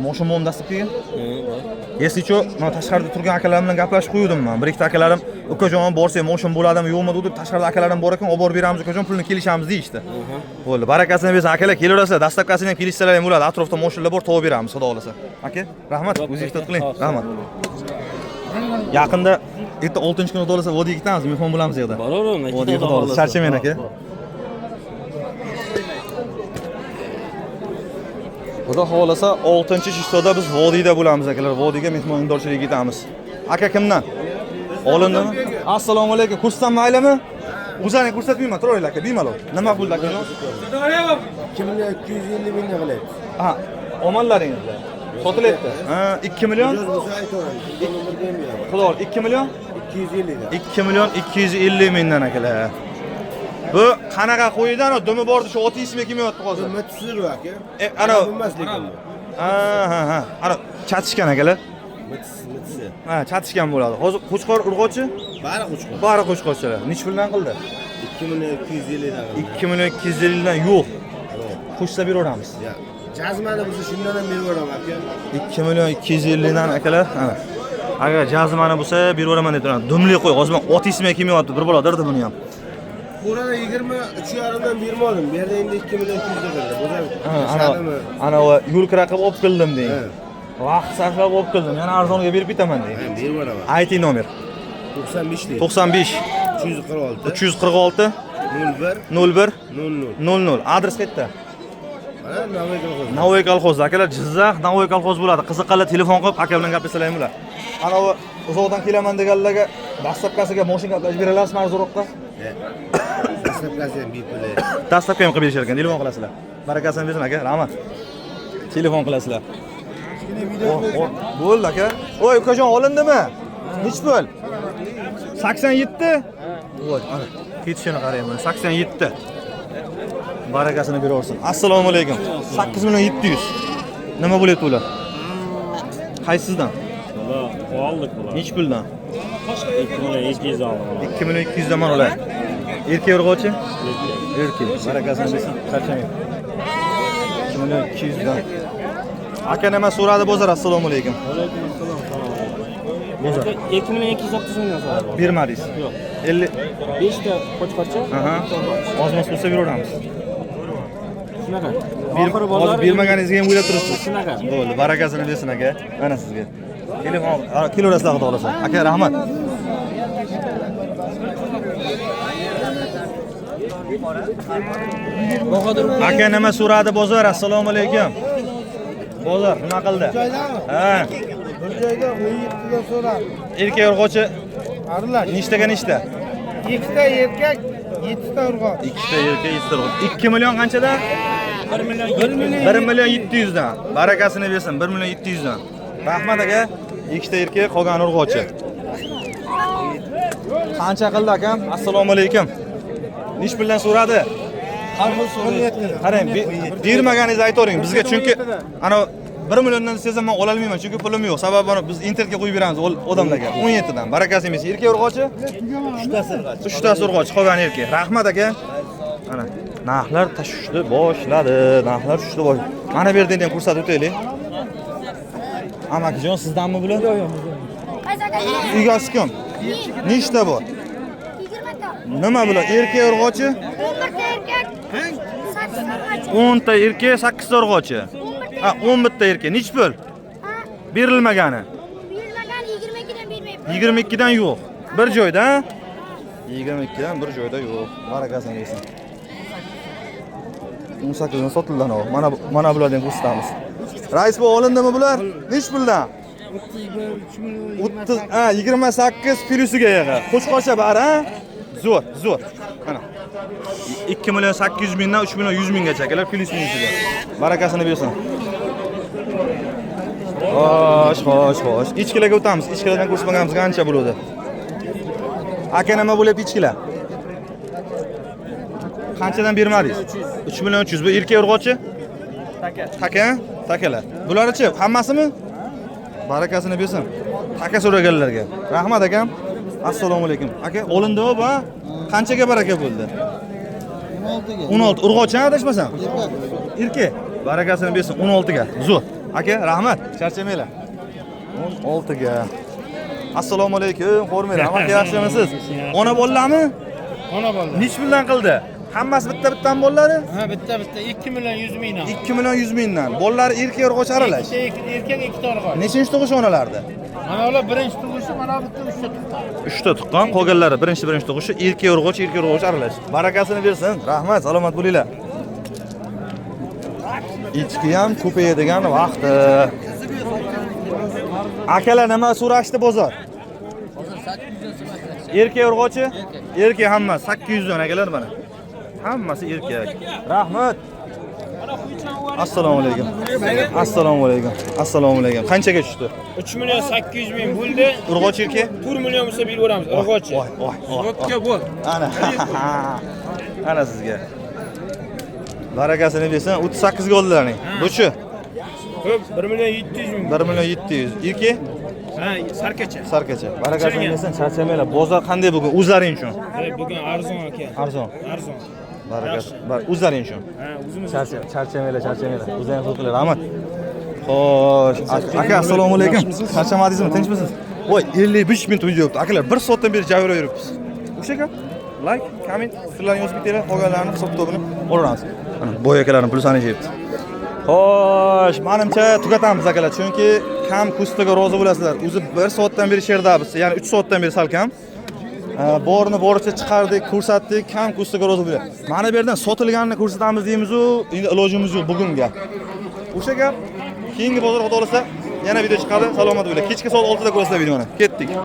moshin bo'm dastlab kelgan? Если что, mana tashqarida turgan akalarim bilan gaplashib qo'ydim men. Bir ikkita akalarim, ukajon borsak moshin bo'ladimi, yo'qmi deb tashqarida akalarim bor ekan, olib borib beramiz ukajon, pulni kelishamiz deyishdi. Bo'ldi, barakasini bersin akalar, kelaverasizlar, dastavkasini ham kelishsalar ham bo'ladi. Atrofda moshinlar bor, topib beramiz, xudo xolasa. Aka, rahmat, o'zingiz ehtiyot qiling. Rahmat. Yaqinda erta 6-kuni xudo xolasa vodiyga ketamiz, mehmon bo'lamiz u yerda. Boraverman. Vodiyga xudo xolasa. Charchamang aka. Xudo xolasa 6-chistoda biz vodiyda bo'lamiz akalar. Vodiyga mehmondorchilikka ketamiz. Aka kimdan? Olindimi? Assalomu alaykum. Ko'rsatsam maylimi? O'zlarini ko'rsatmayman, turinglar aka, bemalol. Nima bo'ldi aka? 2 million 250 mingga qilyapti. Ha, omonlaringiz. Sotilyapti. Ha, 2 million. Xudo, 2 million 250 dan. 2 million 250 mingdan akalar. Bu qanaqa qo'yidan o dumi bordi shu oti ismi kelmayapti hozir. Nima tusir u aka? Ana bilmas lekin. Ha, ha, ha. Ana chatishgan akalar. Mitsi. Ha, chatishgan bo'ladi. Hozir qo'chqor urg'ochi? Bari qo'chqor. Bari qo'chqorchalar. Necha puldan qildi? 2 million 250 dan. 2 million 250 dan yo'q. Qo'shsa beraveramiz. Jazmani bo'lsa shundan ham beraveraman aka. 2 million 250 dan akalar. Ana. Agar jazmani bo'lsa beraveraman deb turadi. Dumli qo'y. Hozir men ot ismi kelmayapti. Bir boladirdi buni ham. Buranı 23,5 dan bermadim. Bu yerda endi 2 million 200 ga qildi. Bozor. Ana yo'l kira qilib olib keldim deng. Vaqt sarflab olib keldim. Yana arzonga berib ketaman deng. Ha, berib yuboraman. Ayting nomer. 95 deydi. 95 346 346 01 01 00 00. Adres qayerda? Mana Navoiy kolxoz. Navoiy kolxoz akalar, Jizzax Navoiy kolxoz bo'ladi. Qiziqqanlar telefon qilib aka bilan gaplashsalar ham bo'ladi. Ana u uzoqdan kelaman deganlarga dastavkasiga mashina gaplashib beralasizmi arzonroqqa? Dastavkasi ham bepul. Dastavka ham qilib berishar ekan, telefon qilasizlar. Barakasini bersin aka, rahmat. Telefon qilasizlar. Bo'ldi aka. Voy ukajon, olindimi? Nech pul? 87? Voy, ana ketishini qarang mana 87. Barakasini beraversin. Assalomu alaykum. 8 million 700. Nima bo'lyapti ular? Qaysisidan? Bular oldik bular. Nech puldan? 2 million 200 oldim. 2 million 200 dan mana ular. Erkak urg'ochi? Erkak. Barakasini bersin. Charchamang. 2 million 200 dan. Aka nima so'radi bozor? Assalomu alaykum. Alaykum assalom. Bozor. 2 million 230 mingdan so'radi. Bermadingiz? Yo'q. 50 5 ta qo'chqorcha. Aha. Ozmos bo'lsa beraveramiz. Shunaqa. Hozir bermaganingizga ham o'ylab turibsiz. Shunaqa. Bo'ldi, barakasini bersin aka. Mana sizga. Telefon kelaverasizlar xudo xolasa. Aka, rahmat. Aka nima so'radi bozor? Assalomu alaykum. Bozor nima qildi? Ha. Bir joyda 17 dan so'radi. Erkak urg'ochi Aralash. nechtaga nechta? Ikkita erkak, 7 ta urg'och. 2 ta erkak, 7 ta urg'och. 2 million qanchadan? 1 million 700 dan. Barakasini bersin, 1 million 700 dan. Rahmat aka. 2 ta erkak, qolgan urg'ochi. Qancha qildi akam? Assalomu alaykum. Nech puldan so'radi? Qarang, bermaganingizni aytavering bizga, chunki ana 1 milliondan desangiz men ola olmayman, chunki pulim yo'q. Sababi buni biz internetga qo'yib beramiz odamlarga. 17 dan. Barakasi bersin. Erkak urg'ochi? 3tasi urg'ochi. 3tasi urg'ochi, qolgani erkak. Rahmat aka. Mana narxlar tushishni boshladi. Narxlar tushishni boshladi. Mana bu yerdan ham ko'rsatib o'taylik. Amakijon, sizdanmi bular? Yo'q, yo'q. Egasi kim? Nechta bor? 20 ta. Nima bular? Erkak urg'ochi? 11 ta erkak. 8 ta urg'ochi. 10 ta erkak, 8 ta urg'ochi. Ha, 11 ta erkak. Nech pul? Berilmagani. Berilmagani 22 dan bermayapti. 22 dan yo'q. Bir joyda, ha? 22 dan bir joyda yo'q. Barakasini bersin. 18 dan sotildi ana. Mana bulardan ko'rsatamiz. Rais bu olindimi bular? Nech puldan? 30, ha, 28 plusiga yig'i. Qo'chqorcha bari, ha? Zo'r, zo'r. Mana. 2 million 800 mingdan 3 million 100 minggacha akalar plyus minusiga. Barakasini bersin. Xo'sh, xo'sh, xo'sh. Ichkilarga o'tamiz. Ichkilardan ko'rsatmaganimizga ancha bo'ladi. Aka, nima bo'lyapti ichkilar? Qanchadan bermadingiz? 3 million 300. Bu erkak urg'ochi? Taka. Taka, takalar. Bularichi hammasimi? Barakasini bersin. Taka so'raganlarga. Rahmat akam. Assalomu alaykum. Aka, olindimi bu? Qanchaga baraka bo'ldi? 16 ga. 16 urg'ochi adashmasam? Erkak. Barakasini bersin 16 ga. Zo'r. Aka, rahmat. Charchamanglar. 16 ga. Assalomu alaykum. Ko'rmayman. Aka, yaxshimisiz? Ona bolalarmi? Ona bolalar. Nech puldan qildi? Hammasi bitta-bittan bolalari? Ha, bitta-bitta 2 million 100 mingdan. 2 million 100 mingdan. Bolalari erkak urg'och aralash. Erkak 2 ta urg'och. Nechinchi tug'ish onalardi? Mana ular birinchi tug'ishi, mana bitta 3 ta tuqqan. 3 ta tuqqan, qolganlari birinchi tug'ishi, erkak urg'och, erkak urg'och aralash. Barakasini bersin. Rahmat, salomat bo'linglar. Echki ham ko'payadigan vaqti. Akalar nima so'rashdi bozor? Hozir 800 dan so'rashdi. Erkak urg'ochi? Erkak hammasi 800 dan akalar mana. Hammasi erkak. Rahmat. Assalomu alaykum. Assalomu alaykum. Assalomu alaykum. Qanchaga tushdi? 3 million 800 ming bo'ldi. Urg'ochi erkak? 4 million bo'lsa beraveramiz urg'ochi. Voy, voy, voy. Zotka bo'l. Ana. Ana sizga. Barakasini bersin. 38 ga oldilaring. Buchi? Ko'p 1 million 700 ming. 1 million 700. Erkak? Ha, sarkacha. Sarkacha. Barakasini bersin, charchamanglar. Bozor qanday bugun o'zlaring uchun? Bugun arzon aka. Arzon. Arzon. Barakat. Bar o'zlaring uchun. Ha, o'zimiz. Charchamanglar, charchamanglar. O'zlaring xizmat qilinglar. Rahmat. Xo'sh, aka, assalomu alaykum. Charchamadingizmi? Tinchmisiz? Voy, 55 minut video yuribdi. Akalar, 1 soatdan beri javrab yuribmiz. O'sha gap. Like, comment, fikrlarni yozib ketinglar, qolganlarini hisob kitobini olaveramiz. Mana boy akalarning puli sanashyapti. Xo'sh, menimcha tugatamiz akalar, chunki kam kustaga rozi bo'lasizlar. O'zi 1 soatdan beri sherdamiz, ya'ni 3 soatdan beri salkam. Borini boricha chiqardik, ko'rsatdik, kam kustaga rozi bo'ladi. Mana bu yerdan sotilganini ko'rsatamiz deymiz-u, endi ilojimiz yo'q bugunga. O'sha gap, keyingi bozor xudo xolasa yana video chiqadi. Salomat bo'linglar. Kechki soat 6 da ko'rasizlar videoni. Ketdik.